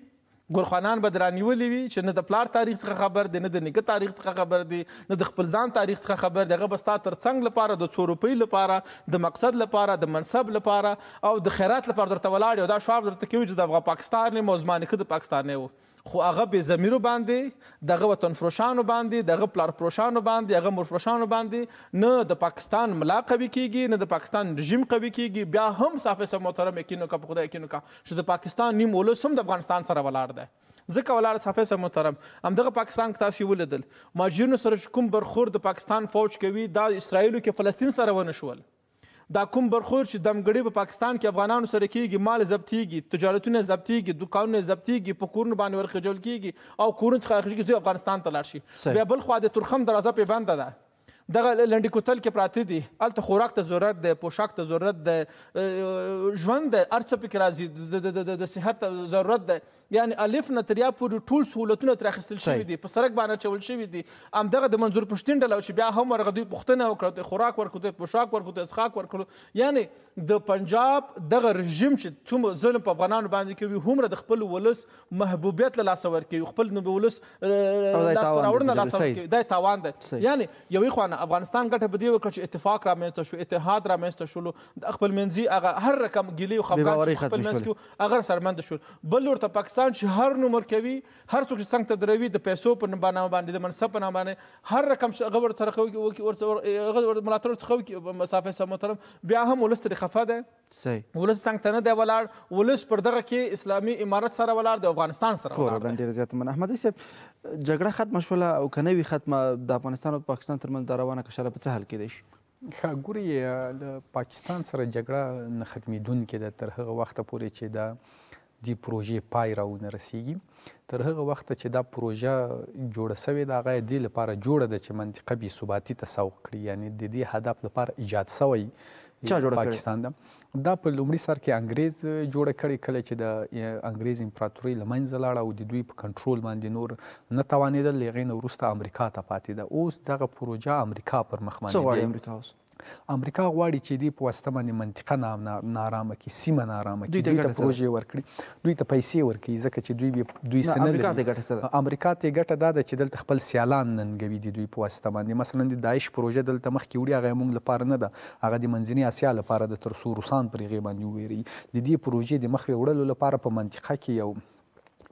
ګورخانان به درانیولي وي چې نه د پلار تاریخ څخه خبر دی، نه د نیکه تاریخ څخه خبر دی، نه د خپل ځان تاریخ څخه خبر دی. هغه به ستا تر څنګ لپاره، د څو روپۍ لپاره، د مقصد لپاره، د منصب لپاره او د خیرات لپاره درته ولاړ او دا شعار درته کوي چې د افغان پاکستان یم او زما نیکه د پاکستانی و. خو هغه بې ضمیرو باندې، دغه وطن فروشانو باندې، دغه پلار فروشانو باندې، هغه مور فروشانو باندې نه د پاکستان ملا قوي کیږي، نه د پاکستان رژیم قوي کیږي. بیا هم صافی صاحب محترم یقین وکړه، په خدای یقین وکړه چې د پاکستان نیم ولس هم د افغانستان سره ولاړ دی. ځکه ولاړ صافی صاحب محترم، همدغه پاکستان کې تاسو یې ولیدل مهاجرینو سره چې کوم برخورد د پاکستان فوج کوي، دا اسرائیلو کې فلسطین سره ونه شول. دا کوم برخورد چې دمګړی په پاکستان کې افغانانو سره کیږي، مال ضبطیږي، تجارتونه ضبطیږي، دوکانونه ضبطیږي، په کورونو باندې ورخېژول کیږي او کورونو څخه اخیستل کیږي، دوی افغانستان ته لاړ شي. بیا بل خوا د تورخم دروازه پرې بنده ده، دغه لنډي کوتل کې پراته دي، هلته خوراک ته ضرورت دی، پوښاک ته ضرورت دی، ژوند دی، هر څه پکې راځي، د صحت ته ضرورت دی. یعنې الف نه تر یا پورې ټول سهولتونه ترې اخیستل شوي دي، په سړک باندې اچول شوي دي. همدغه د منظور پښتین ډله چې بیا هم ورغه دوی پوښتنه وکړه، دوی خوراک ورکړو، دوی پوښاک ورکړو، دوی څښاک ورکړو. یعنې د پنجاب دغه رژیم چې څومره ظلم په افغانانو باندې کوي، هومره د خپل ولس محبوبیت له لاسه ورکوي، خپل ولس لاسته راوړنه له لاسه ورکوي، دا یې تاوان دی. یعنې یوې خوا نه افغانستان ګټه په دې وکړه چې اتفاق رامنځته شو، اتحاد رامنځته شولو، د خپل منځي هغه هر رقم ګیلې او خفګان چې خپل منځ کې هغه سرمند شول. بل لور ته پاکستان چې هر نوم ورکوي، هر څوک چې څنګ ته دروي، د پیسو په نامه باندې، د منصب په نامه باندې، هر رقم چې هغه ورسره هغه ملاتړ ورڅخه وکړي، صافی صاحب محترم، بیا هم ولس ترې خفه دی، ولس څنګ ته نه دی ولاړ، ولس پر دغه کې اسلامي امارت سره ولاړ دی، افغانستان سره ولاړ دی. ډېره زیاته مننه. احمدزی صاحب، جګړه ختمه شوله او که نه وي ختمه، د افغانستان او پاکستان ترمنځ دا روانه کشاله په څه حل کېدای شي؟ ښه ګوري، له پاکستان سره جګړه نه ختمېدونکې ده تر هغه وخته پورې چې دا دې پروژې پای راونه رسیږي. تر هغه وخته چې دا پروژه جوړه سوې ده، هغه دې لپاره جوړه ده چې منطقه بې ثباتي ته سوق کړي، یعنې د دې هدف لپاره ایجاد سوی پاکستان ده. دا په لومړي سر کې انګریز جوړه کړې، کله چې د انګریز امپراتوري له منځه لاړه او د دوی په کنټرول باندې نور نه توانېدل، له هغې نه وروسته امریکا ته پاتې ده. اوس دغه پروژه امریکا پر مخ باندې څه غواړي امریکا اوس؟ امریکا غواړي چې دې په واسطه باندې منطقه نارامه کړي، سیمه نارامه کړي، دوی ته پروژې ورکړي، دوی ته پیسې ورکړي، ځکه چې دوی څه نه لري. امریکا ته ګټه دا ده چې دلته خپل سیالان ننګوي د دوی په واسطه باندې. مثلا د داعش پروژه دلته مخکې وړي، هغه موږ لپاره نه ده، هغه د منځنۍ اسیا لپاره ده، تر څو روسان پر هغې باندې ووېروي. د دې پروژې د مخې وړلو لپاره په منطقه کې یو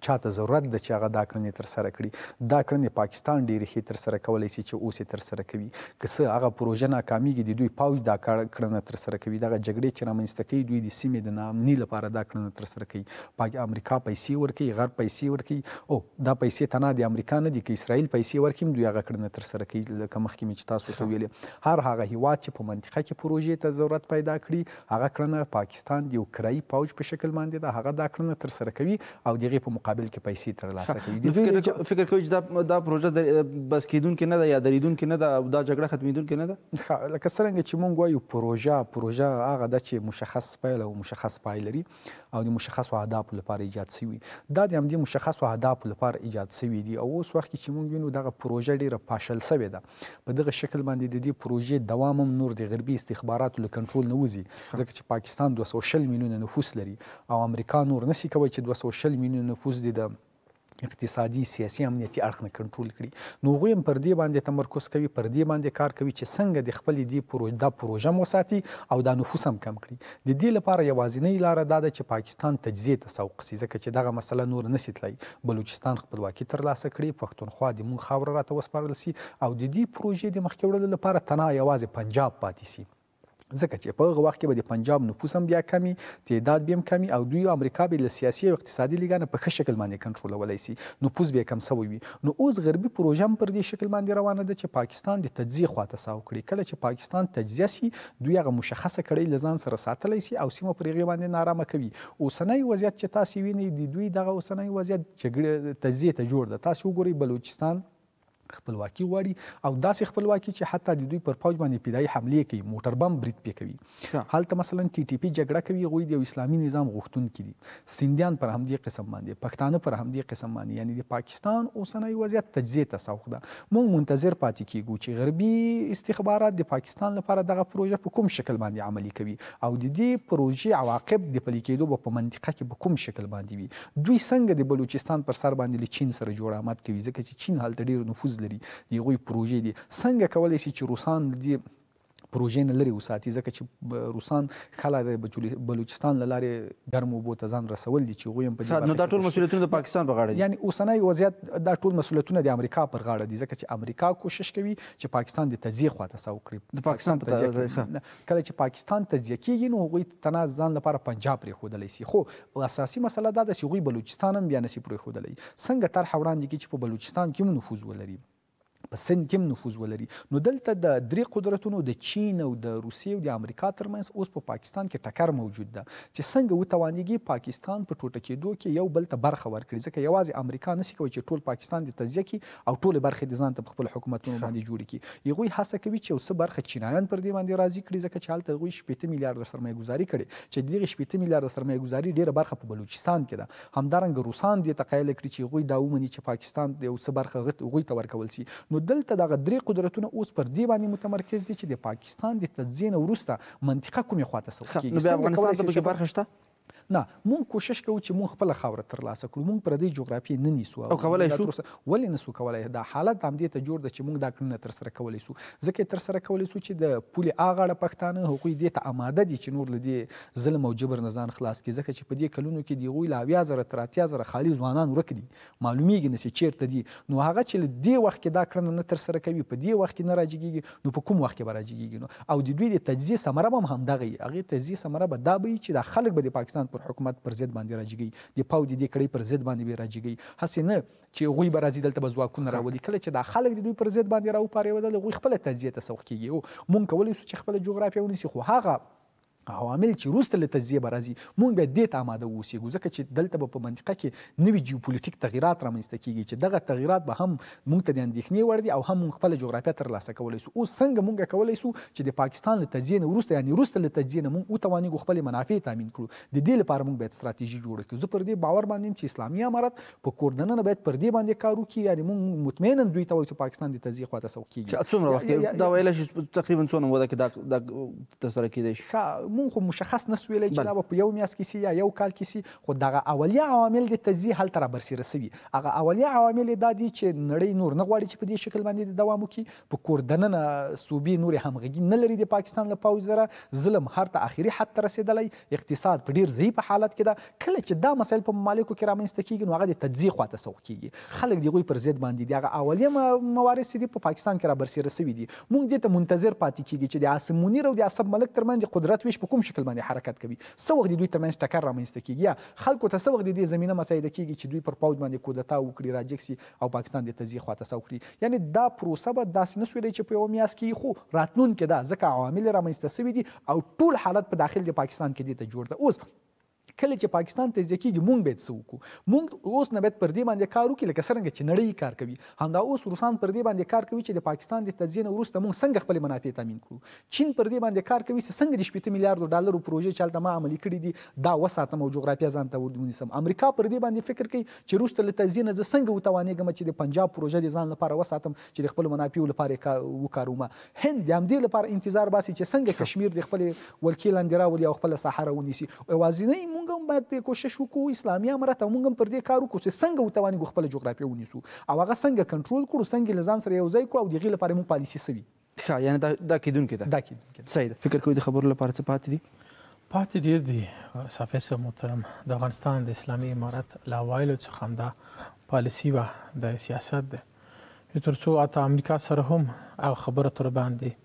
چاته ضرورت ده چې هغه دا کړنې ترسره کړي. دا کړنې پاکستان ډېرې ښې ترسره کولی شي چې اوس یې ترسره کوي. که څه هغه پروژه ناکامیږي، د دوی پوځ دا کړنه ترسره کوي، دغه جګړې چې رامنځته کوي، دوی د سیمې د ناامني لپاره دا کړنه ترسره کوي. امریکا پیسې ورکوي، غرب پیسې ورکوي، او دا پیسې تنها د امریکا نه دي، که اسرائیل پیسې ورکړي هم دوی هغه کړنه ترسره کوي. لکه مخکې مې چې تاسو ته ویلې، هر هغه هیواد چې په منطقه کې پروژې ته ضرورت پیدا کړي، هغه کړنه پاکستان د یو کرایي پوځ په شکل باندې ده، هغه دا کړنه ترسره کوي او د هغې په مقابل کې پیسې ترلاسه کوي. فکر کوئ چې دا پروژه بس کېدونکې نه ده یا درېدونکې نه ده او دا جګړه ختمېدونکې نه ده؟ لکه څرنګه چې مونږ وایو پروژه هغه ده چې مشخص پیل او مشخص پای لري او د مشخصو اهدافو لپاره ایجاد سوي. دا د همدې مشخصو اهدافو لپاره ایجاد سوي دي. او اوس وخت کې چې مونږ وینو دغه پروژه ډېره پاشل سوې ده. په دغه شکل باندې د دې پروژې دوام هم نور د غربي استخباراتو له کنټرول نه وځي، ځکه چې پاکستان 220 میلیونه نفوس لري او امریکا نور نسي کوی چې 220 میلیونه نفوس دې د اقتصادي، سیاسي، امنیتي اړخ نه کنټرول کړي. نو هغوی هم پر دې باندې تمرکز کوي، پر دې باندې کار کوي چې څنګه د خپلې دې دا پروژه هم وساتي او دا نفوس هم کم کړي. د دې لپاره یوازینۍ لاره دا ده چې پاکستان تجزیې ته سوق سي، ځکه چې دغه مسله نور نه سي تلای. بلوچستان خپلواکي ترلاسه کړي، پښتونخوا د موږ خاوره راته وسپارل سي او د دې پروژې د مخکې وړلو لپاره تنها یوازې پنجاب پاتې سي، ځکه چې په هغه وخت کې به د پنجاب نفوس هم بیا کمي، تعداد به هم کمي او دوی امریکا به له سیاسي او اقتصادي لیګانه په ښه شکل باندې کنټرولولی سي، نفوس به یې کم سوی وي. نو اوس غربي پروژه هم پر دې شکل باندې روانه ده چې پاکستان د تجزیې خواته ساو کړي. کله چې پاکستان تجزیه سي، دوی هغه مشخصه کړۍ له ځان سره ساتلی سي او سیمه پر هغې باندې نارامه کوي. اوسنی وضعیت چې تاسې وینئ، د دوی دغه اوسنی وضعیت جګړې تجزیې ته جوړ ده. تاسې وګورئ، بلوچستان خپلواکي غواړي او داسې خپلواکي چې حتی د دوی پر پوځ باندې فدایي حملې کوي، موټر بم برید پې کوي. هلته مثلا ټي ټي پي جګړه کوي، هغوی د یو اسلامي نظام غوښتونکي دي. سندیان پر همدې قسم باندې، پښتانه پر همدې قسم باندې. یعنې د پاکستان اوسنی وضعیت تجزیې ته سوق ده. موږ منتظر پاتې کیږو چې غربي استخبارات د پاکستان لپاره دغه پروژه په کوم شکل باندې عملي کوي او د دې پروژې عواقب د پلي کېدو به په منطقه کې په کوم شکل باندې وي. دوی څنګه د بلوچستان پر سر باندې له چین سره جوړ آمد کوي، ځکه چې چین هلته ډېر نفوذ لري، د هغوی پروژې دي. څنګه کولی شي چې روسان دې پروژې نه لرې وساتي، ځکه چې روسان ښه د بلوچستان له لارې ګرمو اوبو ته ځان رسول دي چې هغوی هم په دې برخه نو دا ټول مسؤلیتونه د پاکستان په غاړه دي. یعنې اوسنی وضعیت دا ټول مسؤلیتونه د امریکا پر غاړه دي، ځکه چې امریکا کوشش کوي چې پاکستان د تجزیې خواته سوق کړي. د پاکستان په تجزیه کله چې پاکستان تجزیه کېږي نو هغوی تنها ځان لپاره پنجاب پرېښودلی سي، خو اساسي مسله دا ده چې هغوی بلوچستان هم بیا نسي پرېښودلی. څنګه طرحه وړاندې کړي چې په بلوچستان کې هم نفوذ ولري، په سند کې هم نفوذ ولري. نو دلته د درې قدرتونو، د چین او د روسیې او د امریکا ترمنځ اوس په پاکستان کې ټکر موجود ده چې څنګه وتوانیږي پاکستان په ټوټه کېدو کې یو بل ته برخه ورکړي، ځکه یوازې امریکا نسي کولی چې ټول پاکستان د تجزیه کړي او ټولې برخې د ځان ته په خپلو حکومتونو باندې جوړې کړي. هغوی هڅه کوي چې یو څه برخه چینایان پر دې باندې راضي کړي، ځکه چې هلته هغوی 60 میلیارده سرمایه ګذاري کړې چې د دغې 60 میلیارده سرمایه ګذاري ډېره برخه په بلوچستان کې ده. همدارنګه روسان دې ته قایل کړي چې هغوی دا ومني چې پاکستان یو څه برخه هغوی ته ورکول سي. نو دلته دغه درې قدرتونه اوس پر دې باندې متمرکز دي چې د پاکستان د تجزیې نه وروسته منطقه کومې خواته سوق کېږي. نو بیا افغانستان ته پکې برخه شته؟ نه، مونږ کوشش کوو چې مونږ خپله خاوره ترلاسه کړو، مونږ پردۍ جغرافیې نه نیسو او کولی شو. ولې نسو کولی؟ دا حالت همدې ته جوړ ده چې مونږ دا کړنه ترسره کولی سو، ځکه یې ترسره کولی سو چې د پولې آغاړه پښتانه هغوی دې ته اماده دي چې نور له دې ظلم او جبر نه ځان خلاص کړي، ځکه چې په دې کلونو کې د هغوی له 70,000 تر 80,000 خالي ځوانان ورک دي، معلومیږي نه چې چېرته دي. نو هغه چې له دې وخت کې دا کړنه نه ترسره کوي، په دې وخت کې نه راجګېږي، نو په کوم وخت کې به راجګېږي؟ نو او د دوی د تجزیې ثمره به هم همدغه وي. هغې تجزیې ثمره به دا به وي چې دا خلک به د پاکستان پر حکومت پر ضد باندې راجګي، د پوځ د دې کړۍ پر ضد باندې به راجګي، هسې نه چې هغوی به راځي دلته به ځواکونه راولي. کله چې دا خلک د دوی پر ضد باندې راوپارېدل، هغوی خپله تجزیې ته سوق کېږي. او مونږ کولی شو چې خپله جغرافیه ونیسي، خو هغه عوامل چې وروسته له تجزیې به راځي مونږ بیا دې ته اماده واوسېږو، ځکه چې دلته به په منطقه کې نوي جیوپولیټیک تغیرات رامنځته کېږي چې دغه تغیرات به هم مونږ ته د اندېښنې وړ دي او هم مونږ خپله جغرافیه ترلاسه کولی سو. اوس څنګه مونږ کولی سو چې د پاکستان له تجزیې نه وروسته، یعنې وروسته له تجزیې نه مونږ وتوانېږو خپلې منافع تامین کړو، د دې لپاره مونږ باید ستراتیژي جوړه کړو. زه پر دې باور باندې یم چې اسلامي امارت په کور دننه باید پر دې باندې کار وکړي، یعنې مونږ مطمئنا دوی ته وایو چې پاکستان د تجزیې خواته سوق کېږي. څومره وخت دا ویلی شو تقریبا څونه موده کې دا ترسره کېدای شي؟ مونږ خو مشخص نه سو ویلی چې دا به په یو میاشت کې سي یا یو کال کې سي، خو دغه اولیه عوامل د تجزیې هلته رابرسېره سوي. هغه اولیه عوامل دا دي چې نړۍ نور نه غواړي چې په دې شکل باندې دوام وکړي، په کور دننه صوبې نورې همغږي نه لري د پاکستان له پوځ سره، ظلم هرته اخري حد ته رسېدلی، اقتصاد په ډېر ضعیف حالت کې ده. کله چې دا مسایل په ممالکو کې رامنځته کېږي نو هغه د تجزیې خواته سوق کېږي، خلک د هغوی پر ضد باندې دي. هغه اولیه موارد چې دي په پاکستان کې رابرسېره سوي دي، مونږ دې ته منتظر پاتې کېږي چې د عاصم منیر او د اصف ملک ترمنځ د قدرت ویش په کوم شکل باندې حرکت کوي، څه وخت د دوی ترمنځ ټکر رامنځته کېږي، یا خلکو ته څه وخت د دې زمینه مساعده کېږي چې دوی پر پوځ باندې کودتا وکړي، راجګ سي او پاکستان د تجزیې خواته سوق کړي. یعنې دا پروسه به داسې نه سو ویلی چې په یوه میاشت کې، خو راتلونکې ده، ځکه عوامل یې رامنځته سوي دي او ټول حالت په داخل د پاکستان کې دې ته جوړ ده. اوس کله چې پاکستان تجزیه کېږي مونږ باید څه وکړو؟ مونږ اوس نه باید پر دې باندې کار وکړي لکه څرنګه چې نړۍ کار کوي. همدا اوس روسان پر دې باندې کار کوي چې د پاکستان د تجزیې نه وروسته مونږ څنګه خپلې منافع تامین کړو. چین پر دې باندې کار کوي چې څنګه د 60 میلیاردو ډالرو پروژې چې هلته ما عملي کړي دي دا وساتم او جغرافیه ځان ته ونیسم. امریکا پر دې باندې فکر کوي چې وروسته له تجزیې نه زه څنګه وتوانېږم چې د پنجاب پروژه د ځان لپاره وساتم چې د خپلو منافعو لپاره وکاروم. هند د همدې لپاره انتظار باسي چې څنګه کشمیر د خپلې ولکې لاندې راولي او خپله ساحه راونیسي. یوازینۍ مونږ هم باید کوشش وکړو، اسلامي امارت او مونږ هم پر دې کار وکړو چې څنګه وتوانېږو خپله جغرافیه ونیسو او هغه څنګه کنټرول کړو، څنګه له ځان سره یو ځای کړو او د هغې لپاره مونږ پالیسي څه وي. ښه، یعنې دا کېدونکې ده. دا کېدونکې ده. صحیح ده. فکر کوئ د خبرو لپاره څه پاتې دي؟ پاتې ډېر دي صافي صاحب محترم. د افغانستان د اسلامي امارت له اوایلو څخه همدا پالیسي وه، د سیاست ده چې تر څو حتی امریکا سره هم هغه خبره تر باندې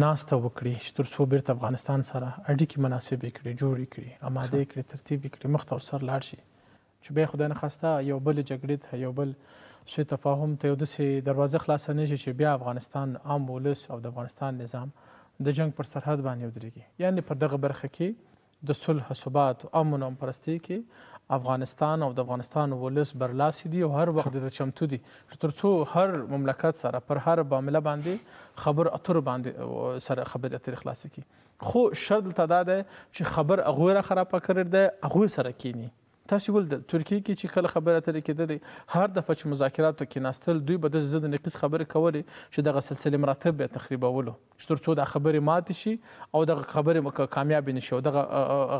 ناسته وکړي چې تر څو بیرته افغانستان سره اړیکې مناسبې کړي، جوړې کړي، اماده کړي، ترتیب کړي، مخته ورسره لاړ شي، چې بیا خدای نخواسته یو بل جګړې ته، یو بل سوء تفاهم ته، یو داسې دروازه خلاصه نه شي چې بیا افغانستان عام ولس او د افغانستان نظام د جنګ پر سرحد باندې ودرېږي. یعنې پر دغه برخه کې د صلح، ثبات، امن او پرستۍ کې افغانستان او د افغانستان ولس برلاسي دي او هر وخت د چمتو دي چې تر څو هر مملکت سره پر هر معامله باندې خبر اتر باندې سره خبرې اترې خلاصې کړي. خو شرط دلته دا دی چې خبر هغوی را خرابه کړې ده، هغوی سره کښېني. تاسو ولیدل ترکیې کې چې کله خبرې اترې کېدلې، هر دفعه چې مذاکراتو کې ناستل دوی به داسې ضد نقیض خبرې کولې چې دغه سلسلې مراتب به تخریبولو چې تر څو دا خبرې ماتې شي او دغه خبرې کامیابې نه شي او دغه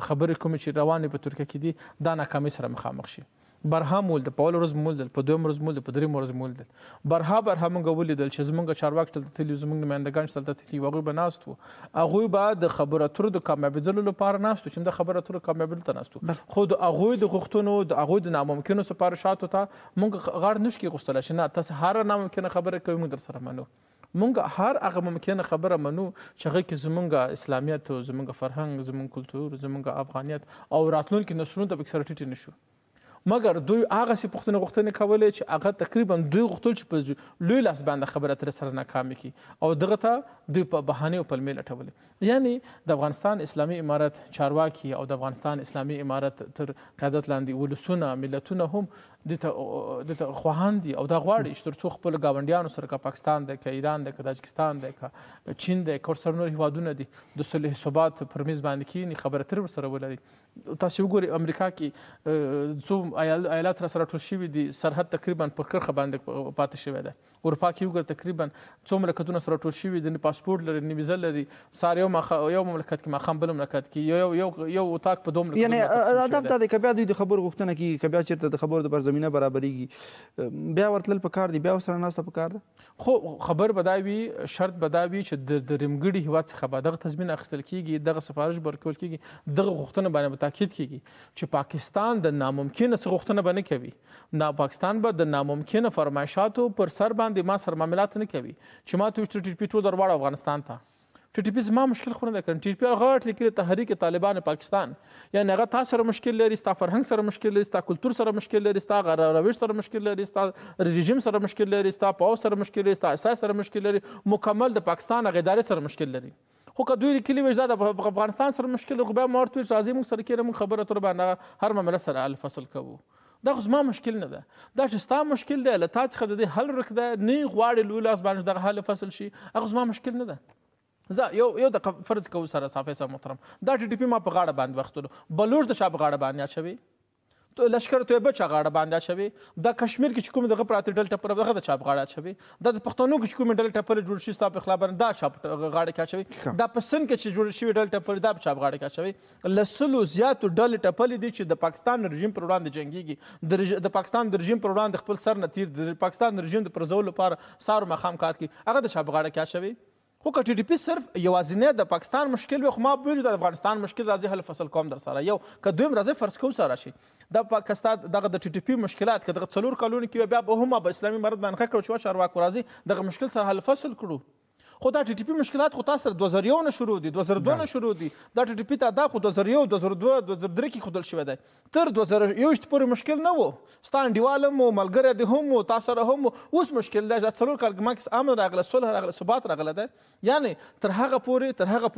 خبرې کومې چې روانې په ترکیه کې دي دا ناکامۍ سره مخامخ شي. برها مو ولیدل، په اوله ورځ مو ولیدل، په دویم ورځ مو ولیدل، په دریم ورځ مو ولیدل. برها برها موږ ولیدل چې زموږ چارواکي دلته تللي، زموږ نمایندګان چې دلته تللي، هغوی به ناست وو، هغوی به د خبرو اترو د کامیابېدلو لپاره ناست وو، چې د خبرو اترو کامیابېدلو ته ناست وو. خو د هغوی د غوښتنو، د هغوی د ناممکنو سفارشاتو ته موږ غاړه نه شو کېښودلی چې نه، تاسو هره ناممکنه خبره کوئ، موږ در سره منو. موږ هر هغه ممکنه خبره منو چې هغه کې زموږ اسلامیت، زموږ فرهنګ، زموږ کلتور، زموږ افغانیت او راتلونکي نسلونو ته پکې سره ټیټې نه شو. مګر دوی هغسې پوښتنې غوښتنې کولې چې هغه تقریبا دوی غوښتل چې په لوی لاس باندې خبره ترې سره ناکامې کړي او دغه ته دوی په بهانې او پلمې لټولې. یعنی د افغانستان اسلامي امارت چارواکي او د افغانستان اسلامي امارت تر قیادت لاندې ولسونه، ملتونه هم دې ته خواهان دي او دا غواړي چې تر څو خپلو ګاونډیانو سره، که پاکستان دی، که ایران دی، که تاجکستان دی، که چین دی، که ورسره نور هیوادونه دي، د صلح ثبات پر میز باندې کښېني، خبرې اترې ورسره ولري. تاسو وګورئ امریکا کې څو ایالات را سره ټول شوي دي، سرحد تقریبا پر کرښه باندې پاتې شوی دی. اروپا کې وګوره تقریبا څو مملکتونه سره ټول شوي دي، نه پاسپورټ لري، نه ویزه لري، سهار یو مملکت کې، ماښام بل مملکت کې، یو یو اتاق په دوه مملکتونو. یعنې هدف دا دی که بیا دوی د خبرو غوښتنه کېږي، که بیا چېرته د خبرو دپاره زمینه برابرېږي، بیا ورتلل پکار دي، بیا ورسره ناسته پکار ده. خو خبر به دا وي، شرط به دا وي چې د درېمګړي هېواد څخه به دغه تضمین اخیستل کېږي، دغه سفارش به ورکول کېږي، دغه غوښتنه باندې به تاکید کېږي چې پاکستان د ناممکنه څه غوښتنه به نه کوي. پاکستان به د ناممکنه فرمایشاتو پر سر باندې ما سره معاملات نه کوي چې ما ته وایي چې ټي ټي پي ټول درواړه افغانستان ته. ټي ټي پي زما مشکل خو نه دی کړی، ټي ټي پي هغه غټ لیکلي تحریک طالبان پاکستان، یعنې هغه تا سره مشکل لري، ستا فرهنګ سره مشکل لري، ستا کلتور سره مشکل لري، ستا روش سره مشکل لري، ستا رژیم سره مشکل لري، ستا پوځ سره مشکل لري، ستا اساس سره مشکل لري، مکمل د پاکستان هغه ادارې سره مشکل لري. خو که دوی لیکلي وي چې دا د افغانستان سره مشکل لري، خو بیا ما ورته وویل چې راځئ موږ سره کښېنه، موږ خبرې اترې باندې هر معامله سره حل فصل کوو. دا خو زما مشکل نه ده، دا چې ستا مشکل دی، له تا څخه د دې حل ورک دی، نه غواړي لوی لاس باندې دغه حل فصل شي، هغه زما مشکل نه ده. زه یو یو دقیقه فرض کوو سره صافی صاحب محترم، دا ټي ټي پي ما په غاړه باندې وختلو، بلوچ د چا په غاړه باندې اچوي، لشکر طیبه چا غاړه باندې اچوي، دا کشمیر کې چې کوم دغه پراته ډلې ټپله دغه د چا په غاړه اچوي، دا د پښتنو کې چې کومې ډلې ټپلې جوړ شوي ستا په خلاف باندې دا چا په غاړه کې اچوي، دا په سند کې چې جوړ شوي ډلې ټپلې دا په چا په غاړه کې اچوي. له 100 زیاتو ډلې ټپلې دي چې د پاکستان رژیم پر وړاندې جنګېږي، د پاکستان د رژیم پر وړاندې خپل سر نه تیر، د پاکستان د رژیم د پرځولو لپاره سهار و ماښام کار کوي، هغه د چا په غاړه کې اچوي. خو که ټي ټي پي صرف یوازینی د پاکستان مشکل وي، خو ما ویلو د افغانستان مشکل راځي حل فصل کوم در سره، یو که دویم راځي فرض کوم سره شي دا پاکستان دغه د ټي ټي پي مشکلات که دغه 4 کلونو کې بیا به هم به اسلامي امارت باندې ښه کړو چې چارواکو راځي دغه مشکل سره حل فصل کړو. خو دا ټي ټي پي مشکلات خو تاسو سره 2001 نه شروع دي، 2002 نه شروع دي، دا ټي ټي پي ته دا خو 2001، 2002، 2003 کې ښودل شوی دی، تر 2021 پورې مشکل نه و، ستا انډیوال هم و، ملګری دې هم و، تا سره هم و. اوس مشکل دی دا 4 کال ما کې امن راغله، صلح راغله، ثبات راغله دی. یعنې تر هغه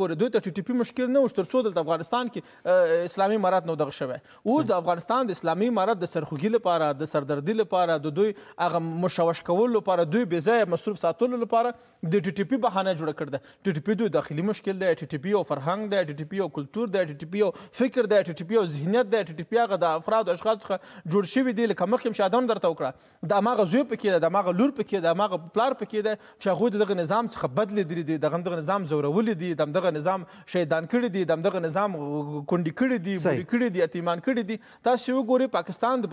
پورې دوی ته ټي ټي پي مشکل نه و تر څو دلته افغانستان کې اسلامي امارت نه دغه شوی. اوس د افغانستان د اسلامي امارت د سرخوږي لپاره، د سردردي لپاره، د دوی هغه مشوش کولو لپاره، دوی بې ځایه مصروف ساتلو لپاره د ټي ټي پي بهانه جوړه کړې ده. ټي ټي پي دوی داخلي مشکل دی، ټي ټي پي یو فرهنګ دی، ټي ټي پي یو کلتور دی، ټي ټي پي یو فکر دی، ټي ټي پي یو ذهنیت دی، ټي ټي پي هغه د افرادو اشخاص څخه جوړ شوي دي. لکه مخکې مې یادونه درته وکړه، د هماغه زوی پکې ده، د هماغه لور پکې ده، د هماغه پلار پکې ده چې هغوی د دغه نظام څخه بد لیدلي دي، د همدغه نظام ځورولي دي، د همدغه نظام شهیدان کړي دي، د همدغه نظام کونډې کړي دي، بورې کړي دي، یتیمان کړي دي. تاسو وګورئ پاکستان د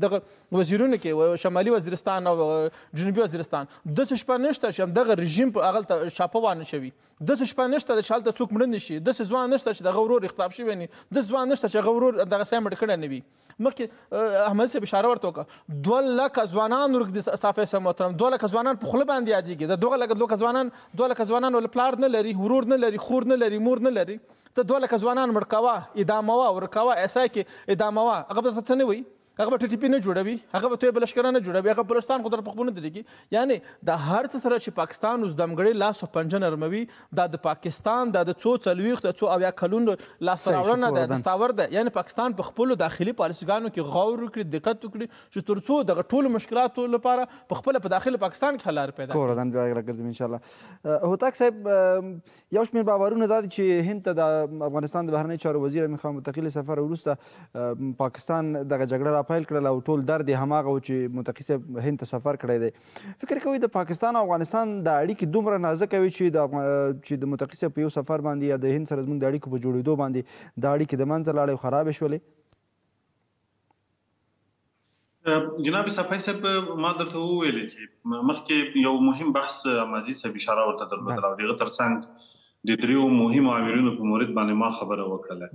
دغه وزیرونو کې شمالي وزیرستان او جنوبي وزیرستان داسې شپه نشته چې همدغه رژیم په هغلته چاپه وانه چوي، داسې شپه نشته چې هلته څوک مړه نه شي، داسې ځوان نشته چې دغه ورور اختلاف شوی نه، داسې ځوان نشته چې هغه ورور دغه سای مړ کړی نه وي. مخکې احمد صاحب اشاره ورته وکړه، 2 لکه ځوانان ورک دي صافی صاحب محترم، 2 لکه ځوانان په خوله باندې یادېږي. دا 2 لکه ځوانان ول پلار نه لري، ورور نه لري، خور نه لري، مور نه لري. ته 2 لکه ځوانان مړ کوه، اداموه، ورکوه، ایسای کې اداموه، هغه به څه نه وي، هغه به ټي ټي پي نه جوړوي، هغه به طیب لشکره نه جوړوي، هغه بلوچستان خو در په خپلو نه درېږي. یعنې دا هر څه سره چې پاکستان اوس دمګړۍ لاس او پنجه نرموي، دا د پاکستان دا د څو 40 د څو 70 کلونو لاسته راوړنه ده، دستاور ده. یعنې پاکستان په خپلو داخلي پالیسیګانو کې غور وکړي، دقت وکړي چې تر څو دغه ټولو مشکلاتو لپاره په خپله په داخل پاکستان کې حل لارې پیدا کړي. کور بیا راګرځم انشاءالله. هوتک صاحب، یو شمېر باورونه دا دي چې هند ته د افغانستان د بهرنیو چارو وزیر امیر خان متقي له سفره وروسته پاکستان دغه جګړه را پیل کړل او ټول درد یې هماغه و چې متقي صاحب هند ته سفر کړی دی. فکر کوئ د پاکستان او افغانستان د اړیکې دومره نازکه وي چې د متقي صاحب په یو سفر باندې یا د هند سره زموږ د اړیکو په جوړېدو باندې دا اړیکې د منځه لاړې او خرابې شولې؟ جناب صفای صاحب، ما درته وویل چې مخکې یو مهم بحث مازی صاحب اشاره ورته درلودله او د هغه ترڅنګ د دریو مهمو عاملینو په مورد باندې ما خبره وکړله.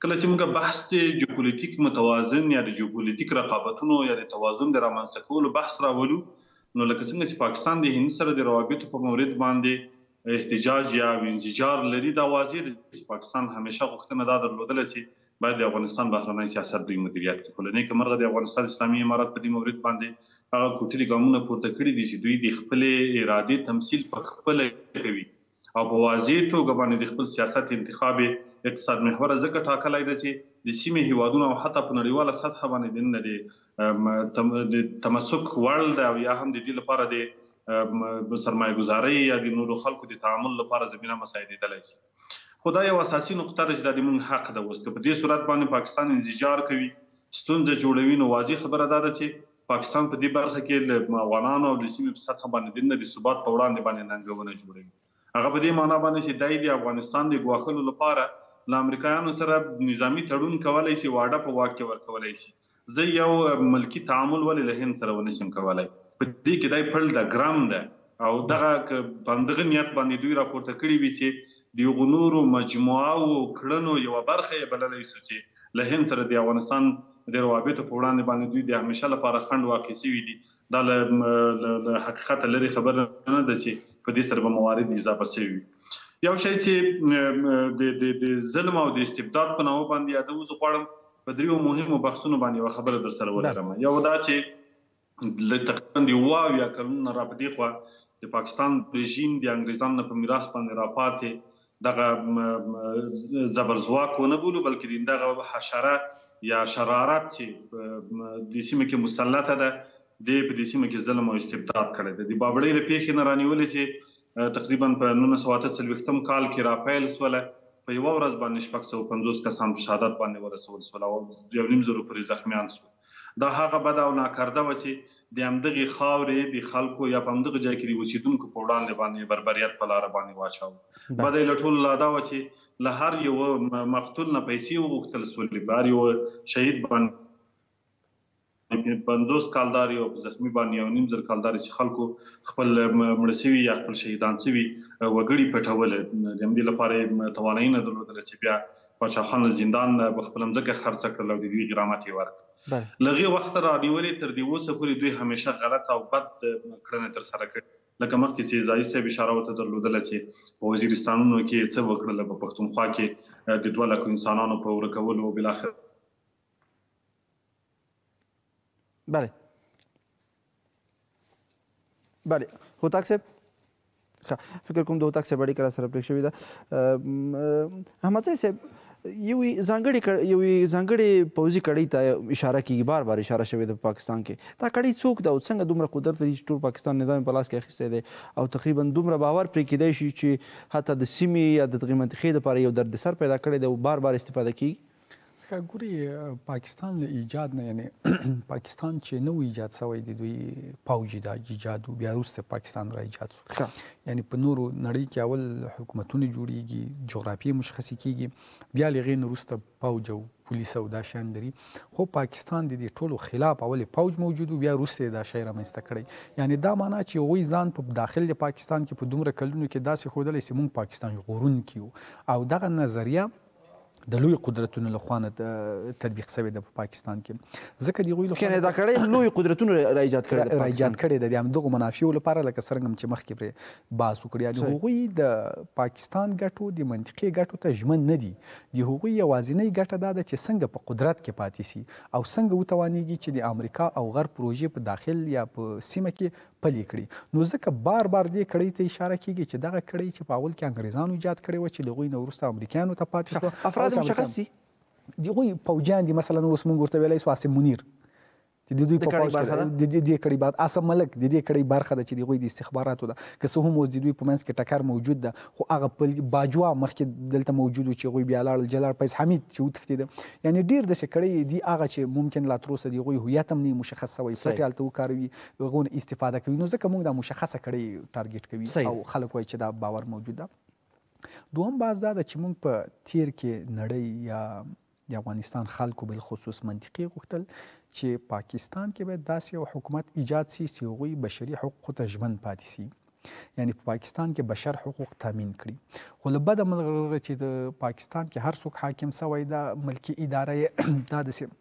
کله چې موږ بحث د جیوپولیټیک متوازن یا د جیوپولیټیک رقابتونو یا د توازن د رامنځته کولو بحث راولو، نو لکه څنګه چې پاکستان د هند سره د روابطو په مورد باندې احتجاج یا انزجار لري، دا واضح دی چې پاکستان همیشه غوښتنه دا درلودله چې باید د افغانستان بهرنی سیاست دوی مدیریت کړي. خو له نېکه مرغه د افغانستان اسلامي امارت په دې مورد باندې هغه کوټلي ګامونه پورته کړي دي چې دوی د خپلې ارادې تمثیل په خپله کوي او په واضح توګه باندې د خپل سیاست انتخاب اقتصاد محوره ځکه ټاکلی ده چې د سیمې هیوادونو او حتی په نړیواله سطحه باندې دننه د تمسک وړ ده او یا هم د دې لپاره د سرمایه ګذارۍ یا د نورو خلکو د تعامل لپاره زمینه مساعدېدلی شي. خو دا یو اساسي نقطه ده چې دا د موږ حق ده. اوس که په دې صورت باندې پاکستان انزجار کوي، ستونزه جوړوي، نو واضح خبره دا ده چې پاکستان په دې برخه کې له افغانانو او د سیمې په سطحه باندې دننه د ثبات په وړاندې باندې ننګونه جوړوي. هغه په دې معنا باندې چې دی د افغانستان د ګواښلو لپاره له امریکایانو سره نظامي تړون کولی شي، واډه په واک کې ورکولی شي. زه یو ملکی تعامل ولې له هند سره ونه شم کولی؟ په دې کې دی پړ ده، ګرم ده، او دغه په همدغه نیت باندې دوی راپورته کړي وي چې د هغو نورو مجموعه او کړنو یوه برخه یې بللی شو چې له هند سره د افغانستان د روابطو په وړاندې باندې دوی د همیشه لپاره خنډ واقع شوي دي. دا له حقیقته لرې خبره نه ده چې په دې سره به موارد اضافه شوي وي. یو شی چې د ظلم او د استبداد په نامه باندې یادوو، زه غواړم په دریو مهمو بحثونو باندې یوه خبره در سره ولرم. یو دا چې تقریبا د 77 کلونو را په دې خوا د پاکستان رژیم د انګریزانو نه په میراث باندې راپاتې دغه زبرځواک ونه بولو، بلکې دغه حشره یا شرارت چې د سیمې کې مسلطه ده، دې په دې سیمه کې ظلم او استبداد کړی دی. د بابړې له پېښې نه رانیولې چې تقریبا په 1948 کال کې راپیل سوله، په یوه ورځ باندې 650 کسان په شهادت باندې ورسول سول او 1,500 پورې زخمیان سول. دا هغه بده او ناکرده وه چې د همدغې خاورې د خلکو یا په همدغه ځای کې د اوسېدونکو په وړاندې باندې بربریت په لاره باندې واچاوه. بده یې له ټولو لا دا وه چې له هر یوه مقتول نه پیسې وغوښتل سولې، په هر یوه شهید باندې 50 کالدارې او په زخمي باندې 1,500 کالدارې چې خلکو خپل مړه سوي یا خپل شهیدان سوي وګړي پټول. د همدې لپاره یې توانایي نه درلودله چې بیا پاچا خان له زندان په خپله مځکه خرڅه کړل او د دوی غرامت یې ورکړ. له هغې وخته رانیولې تر دې اوسه پورې دوی همیشه غلط او بد کړنې ترسره کړې. لکه مخکې چې ځایي صاحب اشاره ورته درلودله چې په وزیرستانونو کې یې څه وکړل، په پښتونخوا کې د 2 لکو انسانانو په ورکولو بالاخره. بله بله هوتک صاحب، فکر کوم د هوتک صاحب اړیکه را سره پرې شوې ده. احمدزی صاحب، یوې ځانګړې پوځي کړۍ ته اشاره کېږي، بار بار اشاره شوې ده په پاکستان کې. دا کړۍ څوک ده او څنګه دومره قدرت لري چې ټول پاکستان نظام په لاس کې اخیستی دی او تقریبا دومره باور پرې کېدای شي چې حتی د سیمې یا د دغې منطقې لپاره یو دردسر پیدا کړی دی او بار بار استفاده کېږي؟ ښه ګوري، پاکستان له ایجاد نه، یعنې پاکستان چې نه و ایجاد شوی د دوی پوځ دا ایجاد و، بیا وروسته پاکستان را ایجاد شو. یعنې په نورو نړۍ کې اول حکومتونه جوړیږي، جغرافیې مشخصې کېږي، بیا له هغې نه وروسته پوځ او پولیس او دا شیان لري. خو پاکستان د دې ټولو خلاف اول پوځ موجود و، بیا وروسته یې دا شی رامنځته کړی. یعنې دا معنا چې هغوی ځان په داخل د پاکستان کې په دومره کلونو کې داسې ښودلی چې موږ پاکستان ژغورونکي یو، او دغه نظریه د لوی قدرتونو له خوا نه تطبیق شوې ده په پاکستان کې. ځکه د هغوی له خوا دا کړۍ لوی قدرتونو را ایجاد کړې ده، را ایجاد کړې ده د همدغو منافعو لپاره، لکه څرنګه چې مخکې پرې بحث وکړ. یعنې هغوی د پاکستان ګټو، د منطقې ګټو ته ژمن نه دي. د هغوی یوازینۍ ګټه دا ده چې څنګه په قدرت کې پاتې سي او څنګه وتوانېږي چې د امریکا او غرب پروژې په داخل یا په سیمه کې پلي کړي. نو ځکه بار بار دې کړۍ ته اشاره کېږي چې دغه کړۍ چې په اول کې انګریزانو ایجاد کړې وه، چې له هغوی نه وروسته امریکایانو ته پاتې شوه، افراد مشخص دي، د هغوی پوځیان دي. مثلا اوس موږ ورته ویلی سو عاصم منیر چې د دوی په پوځ کې د دې کړۍ برخه، عاصم ملک د دې کړۍ برخه ده چې د هغوی د استخباراتو ده. که څه هم اوس د دوی په منځ کې ټکر موجود ده، خو هغه باجوا مخکې دلته موجود و چې هغوی بیا لاړل، جلال فیض حمید چې وتښتېده. یعنې ډېر داسې کړۍ دي هغه چې ممکن لا تر اوسه د هغوی هویت هم نه مشخص سوی، پټې هلته وکاروي، هغو نه استفاده کوي. نو ځکه موږ دا مشخصه کړۍ ټارګېټ کوي او خلک وایي چې دا باور موجود ده. دوهم بحث دا ده چې موږ په تیر کې نړۍ یا د افغانستان خلکو بالخصوص منطقي غوښتل چې پاکستان کې باید داسې یو حکومت ایجاد سي چې هغوی بشري حقوقو ته ژمن پاتې سي، یعنی په پاکستان کې بشر حقوق تامین کړي. خو له بده مرغه چې د پاکستان کې هر څوک حاکم سوی ده، ملکي اداره یې دا داسې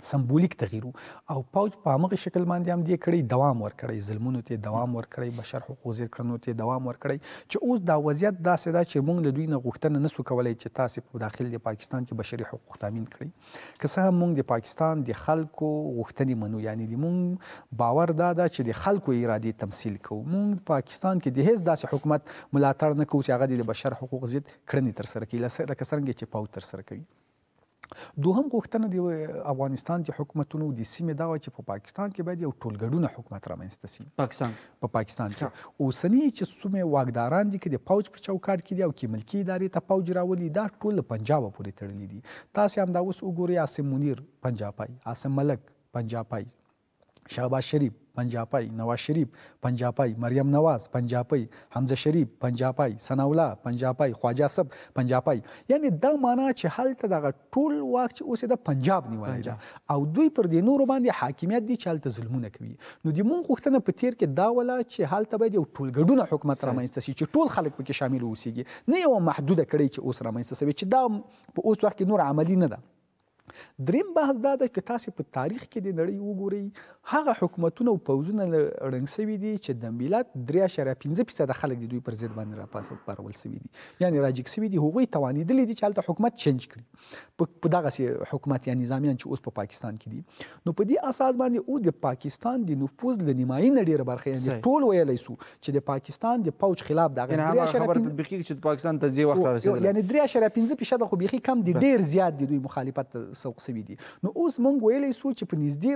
سمبولیک تغییر او پوځ په همغه شکل باندې هم دې کړی دوام ورکړی، ظلمونو ته دوام ورکړی، بشر حقوق زیر کړنو ته دوام ورکړی، چې اوس دا وضعیت داسې ده چې موږ له دوی نه غوښتنه نسو کولی چې تاسې په داخل د پاکستان کې بشري حقوق تامین کړئ. که څه هم موږ د پاکستان د خلکو غوښتنې منو، یعنې د موږ باور دا ده چې د خلکو ارادې تمثیل کوو. موږ پاکستان کې د هیڅ داسې حکومت ملاتړ نه کوو چې هغه د بشر حقوق ضد کړنې ترسره کوي، لکه څرنګه چې پوځ ترسره کوي. دوهم غوښتنه د افغانستان د حکومتونو د سیمې دا وه چې په پاکستان کې باید یو ټولګډونه حکومت رامنځته سي. په پاکستان کې اوسني چې څومره واکداران دي، که د پوځ په چوکاټ کې دي او که ملکي ادارې ته پوځ راولي، دا ټول له پنجابه پورې تړلي دي. تاسې همدا اوس وګورئ، عاصم منیر پنجاپی، عاصم ملک پنجاپی، شهباز شریف پنجاپی، نواز شریف پنجاپی، مریم نواز پنجاپی، حمزه شریف پنجاپی، ثناءالله پنجاپی، خواجه صاحب پنجاپی. یعنی دا معنا چې هلته دغه ټول واک چې اوس یې د پنجاب نیولی ده او دوی پر دې نورو باندې حاکمیت دي چې هلته ظلمونه کوي. نو د موږ غوښتنه په تېر کې دا وله چې هلته باید یو ټولګډونه حکومت رامنځته شي چې ټول خلک پکې شامل اوسېږي، نه یوه محدوده کړۍ چې اوس رامنځته سوې، چې دا په اوس وخت کې نور عملي نه ده. دریم بحث دا ده که تاسې په تاریخ کې د نړۍ وګورئ، هغه حکومتونه او پوځونه ړنګ سوي دي چې د ملت 3.5% خلک د دوی پر ضد باندې راپارول سوي دي، یعنې راجګ سوي دي. هغوی توانېدلي دي چې هلته حکومت چینج کړي په دغسې حکومت یا نظامیان چې اوس په پاکستان کې دي. نو په دې اساس باندې او د پاکستان د نفوذ له نیمایي نه ډېره برخه، یعنې ټول ویلی سو چې د پاکستان د پوځ خلاف دغه یعنې 3.5% خو بیخي کم دي، ډېر زیات دي دوی مخالفت سوق سوي دي. نو اوس موږ ویلی سو چې په نږدې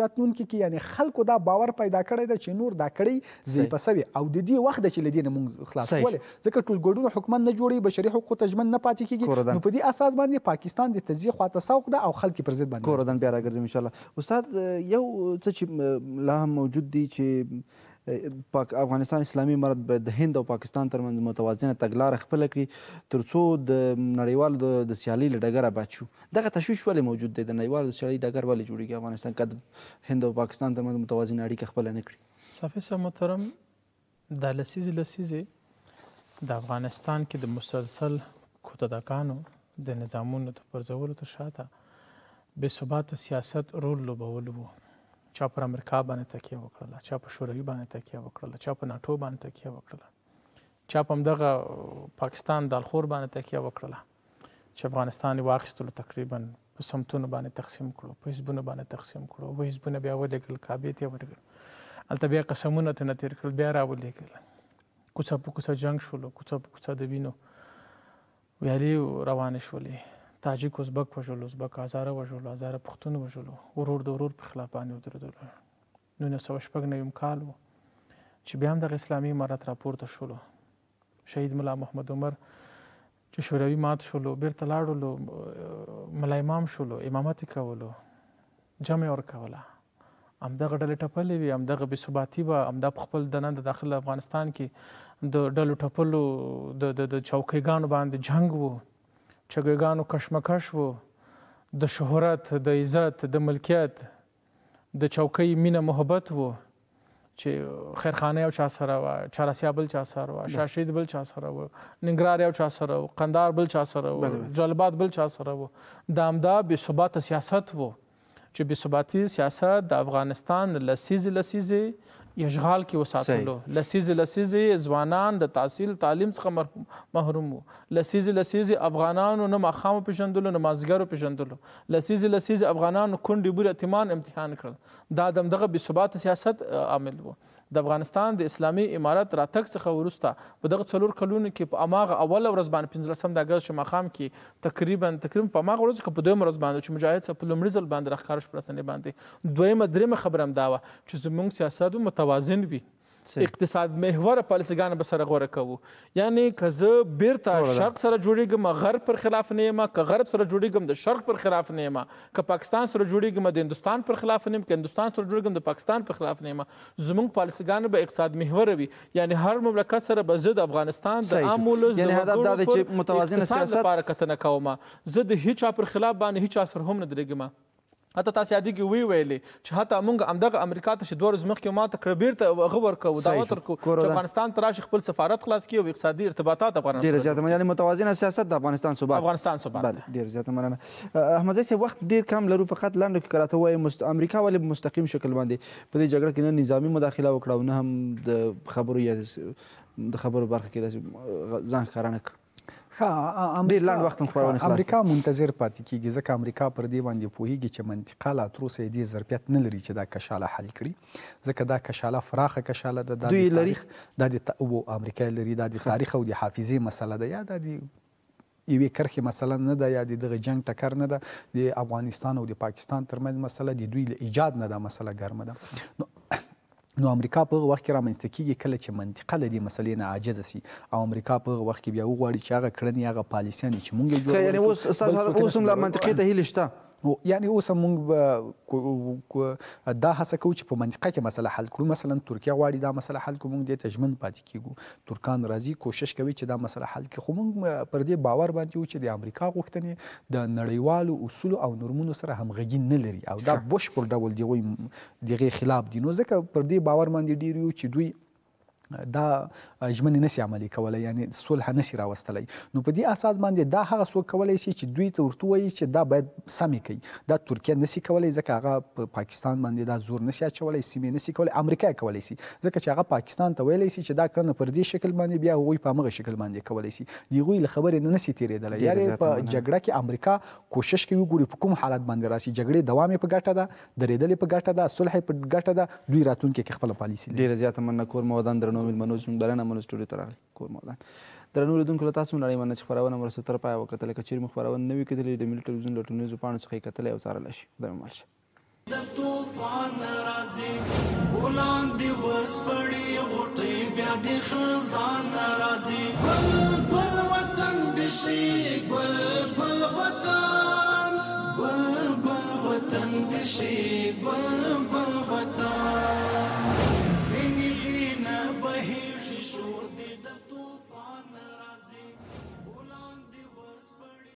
راتلونکي کې یعنې خلکو دا باور پیدا کړی ده چې نور دا کړۍ ضعیفه سوې او د دې وخت ده چې له دې نه موږ خلاص ولې، ځکه ټولګډونه حکومت نه جوړوي، بشري حقوقو ته ژمن نه پاتې کېږي. نو په دې اساس باندې پاکستان د تجزیې خواته سوق ده او خلک یې پر ضد باندې کورودان بیا راګرځم انشاءالله. استاد، یو څه چې لا هم موجود دي چې افغانستان اسلامي امارت باید د هند او پاکستان ترمنځ متوازنه تګلاره خپله کړي ترڅو د نړیوالو د سیالۍ له ډګره بچ شو. دغه تشویش ولې موجود دی؟ د نړیوالو د سیالۍ ډګر ولې جوړېږي افغانستان که د هند او پاکستان ترمنځ متوازنه اړیکه خپله نه کړي؟ صافي صاحب محترم، دا لسیزې لسیزې د افغانستان کې د مسلسل کودتاګانو د نظامونو د پرځولو تر شاته بې ثباته سیاست رول لوبول وو. چا پر امریکا باندې تکیه وکړله، چا په شوروي باندې تکیه وکړله، چا په ناټو باندې تکیه وکړله، چا په همدغه پاکستان دالخور باندې تکیه وکړله چې افغانستان یې واخیستلو، تقریبا په سمتونو باندې تقسیم کړو، په حزبونو باندې تقسیم کړو، و حزبونه بیا ولېږل، کعبې ته یې ولېږل، هلته بیا قسمونه ترېنه تېر کړل، بیا راولېږل، کوڅه په کوڅه جنګ شولو، کوڅه په کوڅه د وینو ویالې روانې شولې، تاجک ازبک وژلو، ازبک هزاره وژلو، هزاره پښتون وژلو، ورور د ورور په خلاف باندې ودرېدلو. 1996 کال و چې بیا هم دغه اسلامي امارت راپورته شولو. شهید ملا محمد عمر چې شوروي مات شولو، بیرته لاړلو، ملا امام شولو، امامت یې کولو، جمع یې ورکوله. همدغه ډلې ټپلې وې، همدغه بې ثباتي وه، همدا په خپل دننه د داخل افغانستان کې د ډلو ټپلو د چوکیګانو باندې جنګ و، چوکیګانو کشمکش و، د شهرت، د عزت، د ملکیت، د چوکۍ مینه محبت و چې خیرخانه یو چا سره وه، چاراسیا بل چا سره وه، شاشید بل چا سره و، ننګرهار یو چا سره و، قندهار بل چا سره و، جلال آباد بل چا سره و. دا همدا بې ثباته سیاست و چې بې ثباتي سیاست د افغانستان لسیزې لسیزې اشغال کې وساتلو، لسیزې لسیزې ځوانان د تحصیل تعلیم څخه محروم وو، لسیزې لسیزې افغانانو نه ماښام وپېژندلو نه مازدیګر وپېژندلو، لسیزې لسیزې افغانانو کونډې بورې یتیمان امتحان کړل. دا د همدغه بې ثباته سیاست عامل و. د افغانستان د اسلامي امارت راتګ څخه وروسته په دغه 4 کلونو کې په هماغه اوله ورځ باندې 15 د اګست چې ماښام کې تقریبا په هماغه ورځ که په دویمه ورځ باندې چې مجاهد صاحب په لومړي ځل باندې راښکاره شو په رسنۍ باندې، دویمه درېیمه خبره هم دا وه چې زموږ سیاست متوازن وي. اقتصاد محور پالیسیګانې به سره غوره کوو. یعنی که زه بیرته شرق سره جوړیږم غرب پر خلاف نه یم، که غرب سره جوړیږم د شرق پر خلاف نه یم، که پاکستان سره جوړیږم د هندوستان پر خلاف نه یم، که هندوستان سره جوړیږم د پاکستان پر خلاف نه یم. زموږ پالیسیګانې به اقتصاد محور وي، یعنی هر مملکت سره به زه د افغانستان د عام ولس د وګړو پر اقتصاد لپاره کتنه کوم. زه د هیچا پر خلاف باندې هیچا سره هم نه درېږم. حتی تاسو یادېږي ویې ویلې چې حتی موږ همدغه امریکا ته چې 2 ورځې مخکې ماته کړه بیرته هغه ورکوو، دعوت ورکوو چې افغانستان ته راشي خپل سفارت خلاص کړي او اقتصادي ارتباطات افغانستان. ډېره زیاته مننه. یعنې متوازنه سیاست د افغانستان ثبات. افغانستان ثبات. بله ډېره زیاته مننه. احمدزی صاحب وخت ډېر کم لرو، فقط لنډو کې که راته ووایې امریکا ولې په مستقیم شکل باندې په دې جګړه کې نه نظامي مداخله وکړه او نه هم د خبرو یا د خبرو برخه کې داسې ځان ښکاره نه کړ؟ ډېر لنډ وخت هم خپرونې خلاص. امریکا منتظر پاتې کېږي، ځکه امریکا پر دې باندې پوهېږي چې منطقه لا تر اوسه یې دې ظرفیت نه لري چې دا کشاله حل کړي، ځکه دا کشاله فراخه کشاله ده. دوی لري؟ دا د امریکا لري، دا د تاریخ او د حافظې مسله ده، یا دا د یوې کرښې مسله نه ده، یا د دغه جنګ ټکر نه ده، د افغانستان او د پاکستان ترمنځ مسله د دوی له ایجاد نه دا مسله ګرمه ده. نو امریکا په هغه وخت کې رامنځته کېږي کله چې منطقه له دې مسلې نه عاجزه سي، او امریکا په هغه وخت کې بیا وغواړي چې هغه کړنې هغه پالیسیانې چې مونږ یې جوړولای یعنې اوس اوس هم لا منطقې ته هیلې شته؟ یعنې اوس هم مونږ دا هڅه کوو چې په منطقه کې مسله حل کړو. مثلا ترکیه غواړي دا مسله حل کړو، مونږ دې ته ژمن پاتې کېږو. ترکان راځي کوشش کوي چې دا مسله حل کړي، خو مونږ پر دې باور باندې یو چې د امریکا غوښتنې د نړیوالو اصولو او نورمونو سره همغږي نه لري، او دا بشپړ ډول د هغې خلاف دي. نو ځکه پر دې باور باندې ډېر یو چې دوی دا ژمنې نسی عملي کولی، یعنې صلح نسی راوستلی. نو په دې اساس باندې دا هغه څوک کولی شي چې دوی ته ورته ووایي چې دا باید سمې کوي. دا ترکیه نسی کولی، ځکه هغه په پاکستان باندې دا زور نسی اچولی، سیمې نسی کولی. امریکا یې کولی شي، ځکه چې هغه پاکستان ته ویلی شي چې دا کړنه پر دې شکل باندې بیا هغوی په همغه شکل باندې کولی شي. د هغوی له خبرې نه نسی تېرېدلی. یعنې په جګړه کې امریکا کوشش کوي وګوري په کوم حالت باندې راشي. جګړې دوام یې په ګټه ده، درېدل یې په ګټه ده، صلح یې په ګټه ده. دوی راتلونکي کې خپله پالیسي لري. ډېره زیاته مننه. کور مو ودان. درنو مېلمنو زموږ بلنه منو سټوډیو ته راغلي. کور مو ودان. درنو لیدونکو له تاسو نړۍ مننه چې خپرونه مو رسو تر پایه وکتله. که چېرې مو خپرونه نه وي کتلې د ملي ټلویزیون له ټولنیزو پاڼو څخه یې کتلی او څارلی شي. خدای مو مل شه. د طوفان راځي ګلان دې وسپړي غوټۍ بیا دې خزان راځي. ګل ګل وطن دې شي، ګل ګل وطن، ګل ګل وطن دې شي، ګل ګل.